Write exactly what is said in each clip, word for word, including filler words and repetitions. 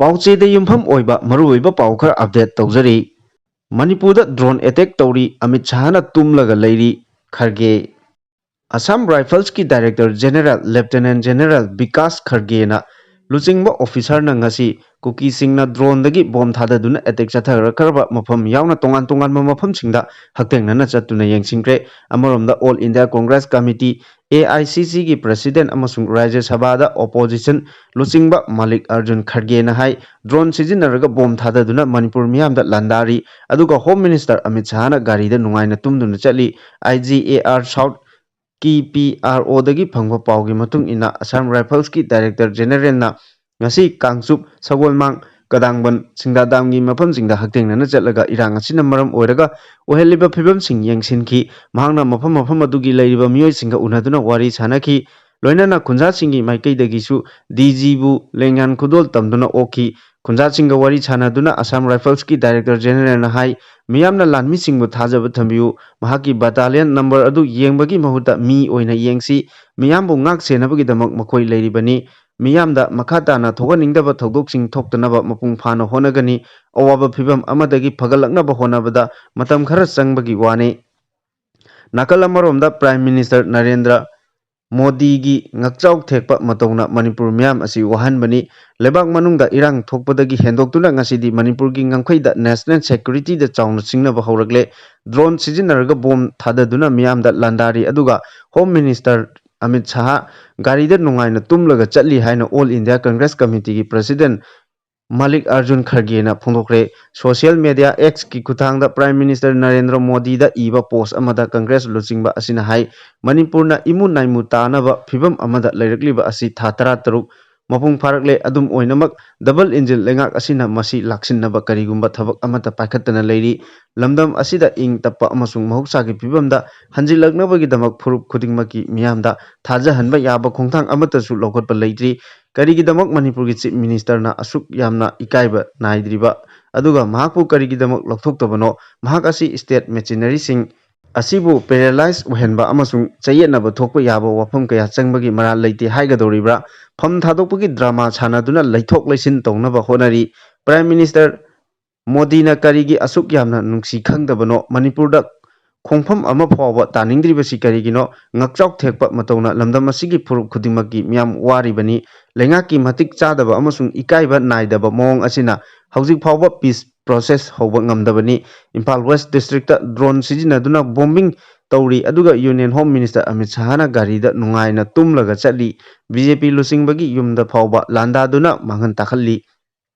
ꯄꯥꯎꯆꯦꯗ ꯌꯨꯝꯐꯝ ꯑꯣꯏꯕ ꯃꯔꯨꯑꯣꯏꯕ ꯄꯥꯎ ꯈꯔ ꯑꯞꯗꯦꯠ ꯇꯧꯖꯔꯤ꯫ ꯃꯅꯤꯄꯨꯔꯗ ꯗ꯭ꯔꯣꯟ ꯑꯦꯇꯦꯛ ꯇꯧꯔꯤ, ꯑꯃꯤꯠ ꯁꯥꯍꯅ ꯇꯨꯝꯂꯒ ꯂꯩꯔꯤ, ꯈꯔꯒꯦ꯫ ꯑꯁꯥꯝ ꯔꯥꯏꯐꯜꯁꯀꯤ director general lieutenant general Bikash ꯈꯔꯒꯦꯅ ꯂꯨꯆꯤꯡꯕ ꯑꯣꯐꯤꯁꯥꯔꯅ ꯉꯁꯤ ꯀꯨꯀꯤꯁꯤꯡꯅ ꯗ꯭ꯔꯣꯟꯗꯒꯤ ꯕꯣꯝ ꯊꯥꯗꯗꯨꯅ ꯑꯦꯇꯦꯛ ꯆꯠꯊꯔꯛꯈ꯭ꯔꯕ ꯃꯐꯝ ꯌꯥꯎꯅ ꯇꯣꯉꯥꯟ ꯇꯣꯉꯥꯟꯕ ꯃꯐꯝꯁꯤꯡꯗ ꯍꯛꯊꯦꯡꯅꯅ ꯆꯠꯇꯨꯅ ꯌꯦꯡꯁꯤꯟꯈ꯭ꯔꯦ꯫ ꯑꯃꯔꯣꯝꯗ all India Congress committee, A I C ꯁꯤꯒꯤ ꯄ꯭ꯔꯁꯤꯗꯦꯟ ꯑꯃꯁꯨꯡ ꯔꯥꯖ꯭ꯌ ꯁꯚꯥꯗ ꯑꯣꯄꯣꯖꯤꯁꯟ ꯂꯨꯆꯤꯡꯕ ꯃꯥꯂꯤꯛ ꯑꯔꯖꯨꯟ ꯈꯔꯒꯦꯅ ꯍꯥꯏ, ꯗ꯭ꯔꯣꯟ ꯁꯤꯖꯤꯟꯅꯔꯒ ꯕꯣꯝ ꯊꯥꯗꯗꯨꯅ ꯃꯅꯤꯄꯨꯔ ꯃꯤꯌꯥꯝꯗ ꯂꯥꯟꯗꯥꯔꯤ꯫ ꯑꯗꯨꯒ ꯍꯣꯝ ꯃꯤꯅꯤꯁꯇꯔ ꯑꯃꯤꯠ ꯁꯥꯍꯅ ꯒꯥꯔꯤꯗ ꯅꯨꯡꯉꯥꯏꯅ ꯇꯨꯝꯗꯨꯅ ꯆꯠꯂꯤ꯫ ꯑꯥꯏ ꯖꯤ ꯑꯦ ꯑꯥꯔ ꯁꯥꯎꯠ ꯀꯤ ꯄꯤ ꯑꯥꯔ ꯑꯣꯗꯒꯤ ꯐꯪꯕ ꯄꯥꯎꯒꯤ ꯃꯇꯨꯡ ꯏꯟꯅ, ꯑꯁꯥꯝ ꯔꯥꯏꯐꯜꯁꯀꯤ ꯗꯥꯏꯔꯦꯛꯇꯔ ꯖꯦꯅꯦꯔꯦꯜꯅ ꯉꯁꯤ ꯀꯥꯡꯆꯨꯞ, ꯁꯒꯣꯜꯃꯥꯡ, ꯀꯗꯥꯡꯕꯟ, ꯁꯤꯡꯗꯥꯗꯥꯝꯒꯤ ꯃꯐꯝꯁꯤꯡꯗ ꯍꯛꯊꯦꯡꯅꯅ ꯆꯠꯂꯒ ꯏꯔꯥꯡ ꯑꯁꯤꯅ ꯃꯔꯝ ꯑꯣꯏꯔꯒ ꯑꯣꯏꯍꯜꯂꯤꯕ ꯐꯤꯕꯝꯁꯤꯡ ꯌꯦꯡꯁꯤꯟꯈꯤ꯫ ꯃꯍꯥꯛꯅ ꯃꯐꯝ ꯃꯐꯝ ꯑꯗꯨꯒꯤ ꯂꯩꯔꯤꯕ ꯃꯤꯑꯣꯏꯁꯤꯡꯒ ꯎꯅꯗꯨꯅ ꯋꯥꯔꯤ ꯁꯥꯅꯈꯤ꯫ ꯂꯣꯏꯅꯅ ꯈꯨꯟꯖꯥꯁꯤꯡꯒꯤ ꯃꯥꯏꯀꯩꯗꯒꯤꯁꯨ ꯗꯤ ꯖꯤꯕꯨ ꯂꯦꯡꯌꯥꯟ ꯈꯨꯗꯣꯜ ꯇꯝꯗꯨꯅ ꯑꯣꯛꯈꯤ꯫ ꯈꯨꯟꯖꯥꯁꯤꯡꯒ ꯋꯥꯔꯤ ꯁꯥꯅꯗꯨꯅ ꯑꯁꯥꯝ ꯔꯥꯏꯐꯜꯁꯀꯤ ꯗꯥꯏꯔꯦꯛꯇꯔ ꯖꯦꯅꯦꯔꯦꯜꯅ ꯍꯥꯏ, ꯃꯤꯌꯥꯝꯅ ꯂꯥꯟꯃꯤꯁꯤꯡꯕꯨ ꯊꯥꯖꯕ ꯊꯝꯕꯤꯌꯨ, ꯃꯍꯥꯛꯀꯤ ꯕꯇꯥꯂꯤꯌꯟ ꯅꯝꯕꯔ ꯑꯗꯨ ꯌꯦꯡꯕꯒꯤ ꯃꯍꯨꯠꯇ ꯃꯤ ꯑꯣꯏꯅ ꯌꯦꯡꯁꯤ꯫ ꯃꯤꯌꯥꯝꯕꯨ ꯉꯥꯛ ꯁꯦꯟꯅꯕꯒꯤꯗꯃꯛ ꯃꯈꯣꯏ ꯂꯩꯔꯤꯕꯅꯤ꯫ ꯃꯤꯌꯥꯝꯗ ꯃꯈꯥ ꯇꯥꯅ ꯊꯣꯛꯍꯟꯅꯤꯡꯗꯕ ꯊꯧꯗꯣꯛꯁꯤꯡ ꯊꯣꯛꯇꯅꯕ ꯃꯄꯨꯡ ꯐꯥꯅ ꯍꯣꯠꯅꯒꯅꯤ꯫ ꯑꯋꯥꯕ ꯐꯤꯕꯝ ꯑꯃꯗꯒꯤ ꯐꯒꯠꯂꯛꯅꯕ ꯍꯣꯠꯅꯕꯗ ꯃꯇꯝ ꯈꯔ ꯆꯪꯕꯒꯤ ꯋꯥꯅꯤ꯫ ꯅꯥꯀꯜ ꯑꯃꯔꯣꯝꯗ ꯄ꯭ꯔꯥꯏꯝ ꯃꯤꯅꯤꯁꯇꯔ ꯅꯔꯦꯟꯗ꯭ꯔ ꯃꯣꯗꯤꯒꯤ ꯉꯛꯆꯥꯎ ꯊꯦꯛꯄ ꯃꯇꯧꯅ ꯃꯅꯤꯄꯨꯔ ꯃꯤꯌꯥꯝ ꯑꯁꯤ ꯋꯥꯍꯟꯕꯅꯤ꯫ ꯂꯩꯕꯥꯛ ꯃꯅꯨꯡꯗ ꯏꯔꯥꯡ ꯊꯣꯛꯄꯗꯒꯤ ꯍꯦꯟꯗꯣꯛꯇꯨꯅ ꯉꯁꯤꯗꯤ ꯃꯅꯤꯄꯨꯔꯒꯤ ꯉꯝꯈꯩꯗ ꯅꯦꯁꯅꯦꯜ ꯁꯦꯀ꯭ꯌꯨꯔꯤꯇꯤꯗ ꯆꯥꯎꯅ ꯁꯤꯡꯅꯕ ꯍꯧꯔꯛꯂꯦ꯫ ꯗ꯭ꯔꯣꯟ ꯁꯤꯖꯤꯟꯅꯔꯒ ꯕꯣꯝ ꯊꯥꯗꯗꯨꯅ ꯃꯤꯌꯥꯝꯗ ꯂꯥꯟꯗꯥꯔꯤ꯫ ꯑꯗꯨꯒ ꯍꯣꯝ ꯃꯤꯅꯤꯁꯇꯔ ꯑꯃꯤꯠ ꯁꯥꯍ ꯒꯥꯔꯤꯗ ꯅꯨꯡꯉꯥꯏꯅ ꯇꯨꯝꯂꯒ ꯆꯠꯂꯤ ꯍꯥꯏꯅ ꯑꯣꯜ ꯏꯟꯗꯤꯌꯥ ꯀꯪꯒ꯭ꯔꯦꯁ ꯀꯃꯤꯇꯤꯒꯤ ꯄ꯭ꯔꯁꯤꯗꯦꯟ ꯃꯥꯂꯤꯛ ꯑꯔꯖꯨꯟ ꯈꯔꯒꯦꯅ ꯐꯣꯡꯗꯣꯛꯈ꯭ꯔꯦ꯫ ꯁꯣꯁꯤꯌꯦꯜ ꯃꯦꯗꯤꯌꯥ ꯑꯦꯛꯁꯀꯤ ꯈꯨꯠꯊꯥꯡꯗ ꯄ꯭ꯔꯥꯏꯝ ꯃꯤꯅꯤꯁꯇꯔ ꯅꯔꯦꯟꯗ꯭ꯔ ꯃꯣꯗꯤꯗ ꯏꯕ ꯄꯣꯁ ꯑꯃꯗ ꯀꯪꯒ꯭ꯔꯦꯁ ꯂꯨꯆꯤꯡꯕ ꯑꯁꯤꯅ ꯍꯥꯏ, ꯃꯅꯤꯄꯨꯔꯅ ꯏꯃꯨ ꯅꯥꯏꯃꯨ ꯇꯥꯅꯕ ꯐꯤꯕꯝ ꯑꯃꯗ ꯂꯩꯔꯛꯂꯤꯕ ꯑꯁꯤ ꯊꯥ ꯇꯔꯥꯇꯔꯨꯛ ꯃꯄꯨꯡ ꯐꯥꯔꯛꯂꯦ꯫ ꯑꯗꯨꯝ ꯑꯣꯏꯅꯃꯛ, ꯗꯕꯜ ꯏꯟꯖꯤꯟ ꯂꯩꯉꯥꯛ ꯑꯁꯤꯅ ꯃꯁꯤ ꯂꯥꯛꯁꯤꯟꯅꯕ ꯀꯔꯤꯒꯨꯝꯕ ꯊꯕꯛ ꯑꯃꯠꯇ ꯄꯥꯏꯈꯠꯇꯅ ꯂꯩꯔꯤ꯫ ꯂꯝꯗꯝ ꯑꯁꯤꯗ ꯏꯪ ꯇꯞꯄ ꯑꯃꯁꯨꯡ ꯃꯍꯧꯁꯥꯒꯤ ꯐꯤꯕꯝꯗ ꯍꯟꯖꯤꯜꯂꯛꯅꯕꯒꯤꯗꯃꯛ ꯐꯨꯔꯨꯞ ꯈꯨꯗꯤꯡꯃꯛꯀꯤ ꯃꯤꯌꯥꯝꯗ ꯊꯥꯖꯍꯟꯕ ꯌꯥꯕ ꯈꯣꯡꯊꯥꯡ ꯑꯃꯠꯇꯁꯨ ꯂꯧꯈꯠꯄ ꯂꯩꯇ꯭ꯔꯤ꯫ ꯀꯔꯤꯒꯤꯗꯃꯛ ꯃꯅꯤꯄꯨꯔꯒꯤ ꯆꯤꯐ ꯃꯤꯅꯤꯁꯇꯔꯅ ꯑꯁꯨꯛ ꯌꯥꯝꯅ ꯏꯀꯥꯏꯕ ꯅꯥꯏꯗ꯭ꯔꯤꯕ? ꯑꯗꯨꯒ ꯃꯍꯥꯛꯄꯨ ꯀꯔꯤꯒꯤꯗꯃꯛ ꯂꯧꯊꯣꯛꯇꯕꯅꯣ? ꯃꯍꯥꯛ ꯑꯁꯤ ꯁ꯭ꯇꯦꯠ ꯃꯦꯆꯤꯅꯔꯤꯁꯤꯡ ꯑꯁꯤꯕꯨ ꯄꯦꯔꯦꯂꯥꯏꯁ ꯑꯣꯏꯍꯟꯕ ꯑꯃꯁꯨꯡ ꯆꯌꯦꯠꯅꯕ ꯊꯣꯛꯄ ꯌꯥꯕ ꯋꯥꯐꯝ ꯀꯌꯥ ꯆꯪꯕꯒꯤ ꯃꯔꯥꯜ ꯂꯩꯇꯦ ꯍꯥꯏꯒꯗꯧꯔꯤꯕ꯭ꯔꯥ? ꯐꯝ ꯊꯥꯗꯣꯛꯄꯒꯤ ꯗ꯭ꯔꯃꯥ ꯁꯥꯟꯅꯗꯨꯅ ꯂꯩꯊꯣꯛ ꯂꯩꯁꯤꯟ ꯇꯧꯅꯕ ꯍꯣꯠꯅꯔꯤ꯫ ꯄ꯭ꯔꯥꯏꯝ ꯃꯤꯅꯤꯁꯇꯔ ꯃꯣꯗꯤꯅ ꯀꯔꯤꯒꯤ ꯑꯁꯨꯛ ꯌꯥꯝꯅ ꯅꯨꯡꯁꯤ ꯈꯪꯗꯕꯅꯣ? ꯃꯅꯤꯄꯨꯔꯗ ꯈꯣꯡꯐꯝ ꯑꯃ ꯐꯥꯎꯕ ꯇꯥꯅꯤꯡꯗ꯭ꯔꯤꯕꯁꯤ ꯀꯔꯤꯒꯤꯅꯣ? ꯉꯛꯆꯥꯎ ꯊꯦꯛꯄ ꯃꯇꯧꯅ ꯂꯝꯗꯝ ꯑꯁꯤꯒꯤ ꯐꯨꯔꯨꯞ ꯈꯨꯗꯤꯡꯃꯛꯀꯤ ꯃꯤꯌꯥꯝ ꯋꯥꯔꯤꯕꯅꯤ꯫ ꯂꯩꯉꯥꯛꯀꯤ ꯃꯇꯤꯛ ꯆꯥꯗꯕ ꯑꯃꯁꯨꯡ ꯏꯀꯥꯏꯕ ꯅꯥꯏꯗꯕ ꯃꯑꯣꯡ ꯑꯁꯤꯅ ꯍꯧꯖꯤꯛ ꯐꯥꯎꯕ ꯄꯤꯁ ꯄ꯭ꯔꯣꯁꯦꯁ ꯍꯧꯕ ꯉꯝꯗꯕꯅꯤ꯫ ꯏꯝꯐꯥꯜ ꯋꯦꯁ ꯗꯤꯁꯇ꯭ꯔꯤꯛꯇ ꯗ꯭ꯔꯣꯟ ꯁꯤꯖꯤꯟꯅꯗꯨꯅ ꯕꯣꯝꯕꯤꯡ ꯇꯧꯔꯤ, ꯑꯗꯨꯒ ꯌꯨꯅꯤꯌꯟ ꯍꯣꯝ ꯃꯤꯅꯤꯁꯇꯔ ꯑꯃꯤꯠ ꯁꯍꯥꯅ ꯒꯥꯔꯤꯗ ꯅꯨꯡꯉꯥꯏꯅ ꯇꯨꯝꯂꯒ ꯆꯠꯂꯤ꯫ ꯕꯤ ꯖꯦ ꯄꯤ ꯂꯨꯆꯤꯡꯕꯒꯤ ꯌꯨꯝꯗ ꯐꯥꯎꯕ ꯂꯥꯟꯗꯥꯗꯨꯅ ꯃꯥꯡꯍꯟ ꯇꯥꯛꯍꯜꯂꯤ꯫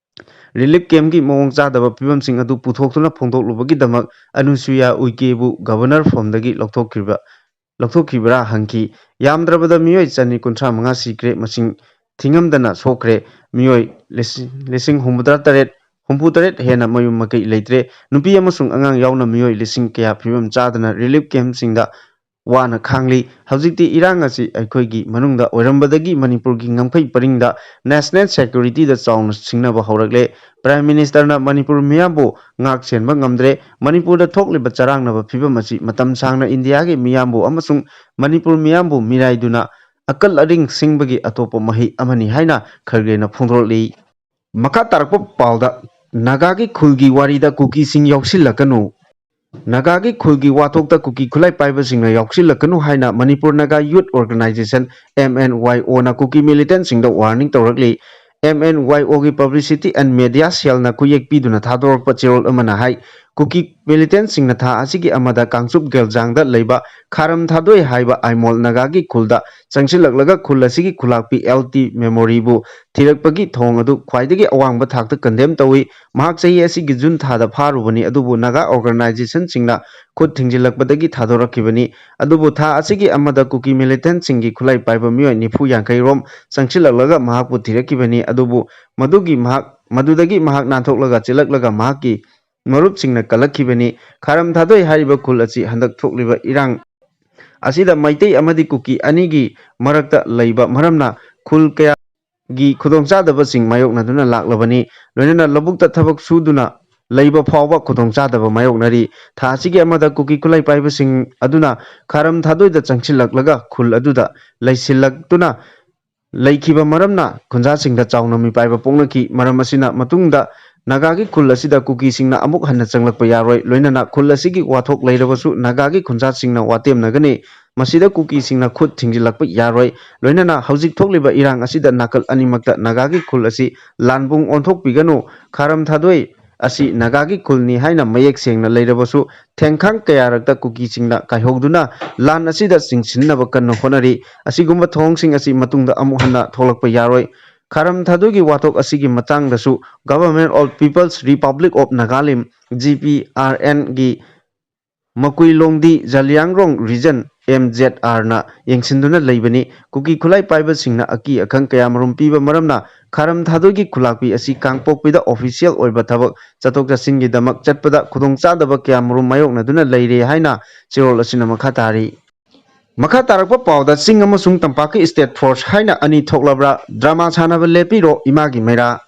ꯔꯤꯂꯤꯐ ꯀꯦꯝꯞꯀꯤ ꯃꯑꯣꯡ ꯆꯥꯗꯕ ꯐꯤꯕꯝꯁꯤꯡ ꯑꯗꯨ ꯄꯨꯊꯣꯛꯇꯨꯅ ꯐꯣꯡꯗꯣꯛꯂꯨꯕꯒꯤꯗꯃꯛ ꯑꯅꯨꯁꯨꯌꯥ ꯎꯏꯀꯦꯕꯨ ꯒꯚꯔꯅꯔ ꯐꯣꯝꯗꯒꯤ ꯂꯧꯊꯣꯛꯈꯤꯕ, ꯂꯧꯊꯣꯛꯈꯤꯕ꯭ꯔꯥ ꯍꯪꯈꯤ꯫ ꯌꯥꯝꯗ꯭ꯔꯕꯗ ꯃꯤꯑꯣꯏ ꯆꯅꯤ ꯀꯨꯟꯊ꯭ꯔꯥ ꯃꯉꯥ ꯁꯤꯈ꯭ꯔꯦ, ꯃꯁꯤꯡ ꯊꯤꯉꯝꯗꯅ ꯁꯣꯛꯈ꯭ꯔꯦ꯫ ꯃꯤꯑꯣꯏ ꯂꯤꯁꯤꯡ, ꯂꯤꯁꯤꯡ ꯍꯨꯝꯐꯨꯇꯔꯥ ꯇꯔꯦꯠ, ꯍꯨꯝꯐꯨꯇꯔꯦꯠ ꯍꯦꯟꯅ ꯃꯌꯨꯝ ꯃꯀꯩ ꯂꯩꯇ꯭ꯔꯦ꯫ ꯅꯨꯄꯤ ꯑꯃꯁꯨꯡ ꯑꯉꯥꯡ ꯌꯥꯎꯅ ꯃꯤꯑꯣꯏ ꯂꯤꯁꯤꯡ ꯀꯌꯥ ꯐꯤꯕꯝ ꯆꯥꯗꯅ ꯔꯤꯂꯤꯐ ꯀꯦꯝꯞꯁꯤꯡꯗ ꯋꯥꯅ ꯈꯥꯡꯂꯤ꯫ ꯍꯧꯖꯤꯛꯇꯤ ꯏꯔꯥꯡ ꯑꯁꯤ ꯑꯩꯈꯣꯏꯒꯤ ꯃꯅꯨꯡꯗ ꯑꯣꯏꯔꯝꯕꯗꯒꯤ ꯃꯅꯤꯄꯨꯔꯒꯤ ꯉꯝꯈꯩ ꯄꯔꯤꯡꯗ ꯅꯦꯁꯅꯦꯜ ꯁꯦꯀ꯭ꯌꯨꯔꯤꯇꯤꯗ ꯆꯥꯎꯅ ꯁꯤꯡꯅꯕ ꯍꯧꯔꯛꯂꯦ꯫ ꯄ꯭ꯔꯥꯏꯝ ꯃꯤꯅꯤꯁꯇꯔꯅ ꯃꯅꯤꯄꯨꯔ ꯃꯤꯌꯥꯝꯕꯨ ꯉꯥꯛ ꯁꯦꯟꯕ ꯉꯝꯗ꯭ꯔꯦ꯫ ꯃꯅꯤꯄꯨꯔꯗ ꯊꯣꯛꯂꯤꯕ ꯆꯔꯥꯡꯅꯕ ꯐꯤꯕꯝ ꯑꯁꯤ ꯃꯇꯝ ꯁꯥꯡꯅ ꯏꯟꯗꯤꯌꯥꯒꯤ ꯃꯤꯌꯥꯝꯕꯨ ꯑꯃꯁꯨꯡ ꯃꯅꯤꯄꯨꯔ ꯃꯤꯌꯥꯝꯕꯨ ꯃꯤꯔꯥꯏꯗꯨꯅ ꯑꯀꯜ ꯑꯔꯤꯡ ꯁꯤꯡꯕꯒꯤ ꯑꯇꯣꯞꯄ ꯃꯍꯩ ꯑꯃꯅꯤ ꯍꯥꯏꯅ ꯈꯔꯒꯦꯅ ꯐꯣꯡꯗꯣꯔꯛꯂꯤ꯫ ꯃꯈꯥ ꯇꯥꯔꯛꯄ ꯄꯥꯎꯗ, ꯅꯥꯒꯥꯒꯤ ꯈꯨꯜꯒꯤ ꯋꯥꯔꯤꯗ ꯀꯨꯀꯤꯁꯤꯡ ꯌꯥꯎꯁꯤꯜꯂꯛꯀꯅꯨ꯫ ꯅꯥꯒꯥꯒꯤ ꯈꯨꯜꯒꯤ ꯋꯥꯊꯣꯛꯇ ꯀꯨꯀꯤ ꯈꯨꯠꯂꯥꯏ ꯄꯥꯏꯕꯁꯤꯡꯅ ꯌꯥꯎꯁꯤꯜꯂꯛꯀꯅꯨ ꯍꯥꯏꯅ Manipur Naga youth organisation, M N Y O ꯀꯨꯀꯤ ꯃꯤꯂꯤꯇꯦꯟꯠꯁꯤꯡꯗ ꯋꯥꯔꯅꯤꯡ ꯇꯧꯔꯛꯂꯤ꯫ ꯑꯦꯝ ꯑꯦꯟ ꯋꯥꯏ ꯑꯣꯒꯤ ꯄꯕ꯭ꯂꯤꯁꯤꯇꯤ ꯑꯦꯟ ꯃꯦꯗꯤꯌꯥ ꯁꯦꯜꯅ ꯈꯨꯌꯦꯛ ꯄꯤꯗꯨꯅ ꯊꯥꯗꯣꯔꯛꯄ ꯆꯦꯔꯣꯜ ꯑꯃꯅ ꯍꯥꯏ, ꯀꯨꯀꯤ ꯃꯤꯂꯤꯇꯦꯟꯠꯁꯤꯡꯅ ꯊꯥ ꯑꯁꯤꯒꯤ ꯑꯃꯗ ꯀꯥꯡꯆꯨꯞ ꯒꯦꯜꯖꯥꯡꯗ ꯂꯩꯕ ꯈꯥꯔꯝ ꯊꯥꯗꯣꯏ ꯍꯥꯏꯕ ꯑꯥꯏꯃꯣꯜ ꯅꯥꯒꯥꯒꯤ ꯈꯨꯜꯗ ꯆꯪꯁꯤꯜꯂꯛꯂꯒ ꯈꯨꯜ ꯑꯁꯤꯒꯤ ꯈꯨꯂꯥꯛꯄꯤ ꯑꯦꯜ ꯇꯤ ꯃꯦꯃꯣꯔꯤꯕꯨ ꯊꯤꯔꯛꯄꯒꯤ ꯊꯧꯑꯣꯡ ꯑꯗꯨ ꯈ꯭ꯋꯥꯏꯗꯒꯤ ꯑꯋꯥꯡꯕ ꯊꯥꯛꯇ ꯀꯟꯗꯦꯝ ꯇꯧꯏ꯫ ꯃꯍꯥꯛ ꯆꯍꯤ ꯑꯁꯤꯒꯤ ꯖꯨꯟ ꯊꯥꯗ ꯐꯥꯔꯨꯕꯅꯤ, ꯑꯗꯨꯕꯨ ꯅꯥꯒꯥ ꯑꯣꯔꯒꯅꯥꯏꯖꯦꯁꯟꯁꯤꯡꯅ ꯈꯨꯠ ꯊꯤꯡꯖꯤꯜꯂꯛꯄꯗꯒꯤ ꯊꯥꯗꯣꯔꯛꯈꯤꯕꯅꯤ꯫ ꯑꯗꯨꯕꯨ ꯊꯥ ꯑꯁꯤꯒꯤ ꯑꯃꯗ ꯀꯨꯀꯤ ꯃꯤꯂꯤꯇꯦꯟꯠꯁꯤꯡꯒꯤ ꯈꯨꯠꯂꯥꯏ ꯄꯥꯏꯕ ꯃꯤꯑꯣꯏ ꯅꯤꯐꯨ ꯌꯥꯡꯈꯩ ꯔꯣꯝ ꯆꯪꯁꯤꯜꯂꯛꯂꯒ ꯃꯍꯥꯛꯄꯨ ꯊꯤꯔꯛꯈꯤꯕꯅꯤ, ꯑꯗꯨꯕꯨ ꯃꯗꯨꯒꯤ ꯃꯍꯥꯛ, ꯃꯗꯨꯗꯒꯤ ꯃꯍꯥꯛ ꯅꯥꯟꯊꯣꯛꯂꯒ ꯆꯦꯜꯂꯛꯂꯒ ꯃꯍꯥꯛꯀꯤ ꯃꯔꯨꯞꯁꯤꯡꯅ ꯀꯜꯂꯛꯈꯤꯕꯅꯤ꯫ ꯈꯥꯔꯝ ꯊꯥꯗꯣꯏ ꯍꯥꯏꯔꯤꯕ ꯈꯨꯜ ꯑꯁꯤ ꯍꯟꯗꯛ ꯊꯣꯛꯂꯤꯕ ꯏꯔꯥꯡ ꯑꯁꯤꯗ ꯃꯩꯇꯩ ꯑꯃꯗꯤ ꯀꯨꯀꯤ ꯑꯅꯤꯒꯤ ꯃꯔꯛꯇ ꯂꯩꯕ ꯃꯔꯝꯅ ꯈꯨꯜ ꯀꯌꯥꯒꯤ ꯈꯨꯗꯣꯡꯆꯥꯗꯕꯁꯤꯡ ꯃꯥꯌꯣꯛꯅꯗꯨꯅ ꯂꯥꯛꯂꯕꯅꯤ꯫ ꯂꯣꯏꯅꯅ ꯂꯧꯕꯨꯛꯇ ꯊꯕꯛ ꯁꯨꯗꯨꯅ ꯂꯩꯕ ꯐꯥꯎꯕ ꯈꯨꯗꯣꯡꯆꯥꯗꯕ ꯃꯥꯌꯣꯛꯅꯔꯤ꯫ ꯊꯥ ꯑꯁꯤꯒꯤ ꯑꯃꯗ ꯀꯨꯀꯤ ꯈꯨꯠꯂꯥꯏ ꯄꯥꯏꯕꯁꯤꯡ ꯑꯗꯨꯅ ꯈꯥꯔꯝ ꯊꯥꯗꯣꯏꯗ ꯆꯪꯁꯤꯜꯂꯛꯂꯒ ꯈꯨꯜ ꯑꯗꯨꯗ ꯂꯩꯁꯤꯜꯂꯛꯇꯨꯅ ꯂꯩꯈꯤꯕ ꯃꯔꯝꯅ ꯈꯨꯟꯖꯥꯁꯤꯡꯗ ꯆꯥꯎꯅ ꯃꯤꯄꯥꯏꯕ ꯄꯣꯛꯅꯈꯤ꯫ ꯃꯔꯝ ꯑꯁꯤꯅ ꯃꯇꯨꯡꯗ ꯅꯥꯒꯥꯒꯤ ꯈꯨꯜ ꯑꯁꯤꯗ ꯀꯨꯀꯤꯁꯤꯡꯅ ꯑꯃꯨꯛ ꯍꯟꯅ ꯆꯪꯂꯛꯄ ꯌꯥꯔꯣꯏ꯫ ꯂꯣꯏꯅꯅ ꯈꯨꯜ ꯑꯁꯤꯒꯤ ꯋꯥꯊꯣꯛ ꯂꯩꯔꯕꯁꯨ ꯅꯥꯒꯥꯒꯤ ꯈꯨꯟꯖꯥꯁꯤꯡꯅ ꯋꯥꯇꯦꯝꯅꯒꯅꯤ꯫ ꯃꯁꯤꯗ ꯀꯨꯀꯤꯁꯤꯡꯅ ꯈꯨꯠ ꯊꯤꯡꯖꯤꯜꯂꯛꯄ ꯌꯥꯔꯣꯏ꯫ ꯂꯣꯏꯅꯅ ꯍꯧꯖꯤꯛ ꯊꯣꯛꯂꯤꯕ ꯏꯔꯥꯡ ꯑꯁꯤꯗ ꯅꯥꯀꯜ ꯑꯅꯤꯃꯛꯇ ꯅꯥꯒꯥꯒꯤ ꯈꯨꯜ ꯑꯁꯤ ꯂꯥꯟꯕꯨꯡ ꯑꯣꯟꯊꯣꯛꯄꯤꯒꯅꯨ꯫ ꯈꯥꯔꯝ ꯊꯥꯗꯣꯏ ꯑꯁꯤ ꯅꯥꯒꯥꯒꯤ ꯈꯨꯜꯅꯤ ꯍꯥꯏꯅ ꯃꯌꯦꯛ ꯁꯦꯡꯅ ꯂꯩꯔꯕꯁꯨ, ꯊꯦꯡꯈꯥꯡ ꯀꯌꯥꯔꯛꯇ ꯀꯨꯀꯤꯁꯤꯡꯅ ꯀꯥꯏꯍꯧꯗꯨꯅ ꯂꯥꯟ ꯑꯁꯤꯗ ꯆꯤꯡꯁꯤꯟꯅꯕ ꯀꯟꯅ ꯍꯣꯠꯅꯔꯤ꯫ ꯑꯁꯤꯒꯨꯝꯕ ꯊꯧꯑꯣꯡꯁꯤꯡ ꯑꯁꯤ ꯃꯇꯨꯡꯗ ꯑꯃꯨꯛ ꯍꯟꯅ ꯊꯣꯛꯂꯛꯄ ꯌꯥꯔꯣꯏ꯫ ꯈꯥꯔꯝ ꯊꯥꯗꯣꯏꯒꯤ ꯋꯥꯊꯣꯛ ꯑꯁꯤꯒꯤ ꯃꯇꯥꯡꯗꯁꯨ Government of People's Republic of Nagalim, G P R ꯑꯦꯟꯒꯤ ꯃꯀꯨꯏꯂꯣꯡꯗꯤ ꯖꯂꯤꯌꯥꯡꯔꯣꯡ ꯔꯤꯖꯟ, ꯑꯦꯝ ꯖꯦꯗ ꯑꯥꯔꯅ ꯌꯦꯡꯁꯤꯟꯗꯨꯅ ꯂꯩꯕꯅꯤ꯫ ꯀꯨꯀꯤ ꯈꯨꯠꯂꯥꯏ ꯄꯥꯏꯕꯁꯤꯡꯅ ꯑꯀꯤ ꯑꯈꯪ ꯀꯌꯥꯃꯔꯨꯝ ꯄꯤꯕ ꯃꯔꯝꯅ ꯈꯥꯔꯝ ꯊꯥꯗꯣꯏꯒꯤ ꯈꯨꯂꯥꯛꯄꯤ ꯑꯁꯤ ꯀꯥꯡꯄꯣꯛꯄꯤꯗ ꯑꯣꯐꯤꯁꯤꯌꯦꯜ ꯑꯣꯏꯕ ꯊꯕꯛ ꯆꯠꯊꯣꯛ ꯆꯠꯁꯤꯟꯒꯤꯗꯃꯛ ꯆꯠꯄꯗ ꯈꯨꯗꯣꯡꯆꯥꯗꯕ ꯀꯌꯥꯃꯔꯨꯝ ꯃꯥꯌꯣꯛꯅꯗꯨꯅ ꯂꯩꯔꯦ ꯍꯥꯏꯅ ꯆꯦꯔꯣꯜ ꯑꯁꯤꯅ ꯃꯈꯥ ꯇꯥꯔꯤ꯫ ꯃꯈꯥ ꯇꯥꯔꯛꯄ ꯄꯥꯎꯗ ꯆꯤꯡ ꯑꯃꯁꯨꯡ ꯇꯝꯄꯥꯛꯀꯤ ꯁ꯭ꯇꯦꯠ ꯐꯣꯔꯁ ꯍꯥꯏꯅ ꯑꯅꯤ ꯊꯣꯛꯂꯕ꯭ꯔꯥ? ꯗ꯭ꯔꯃꯥ ꯁꯥꯟꯅꯕ ꯂꯦꯞꯄꯤꯔꯣ ꯏꯃꯥꯒꯤ ꯃꯩꯔꯥ꯫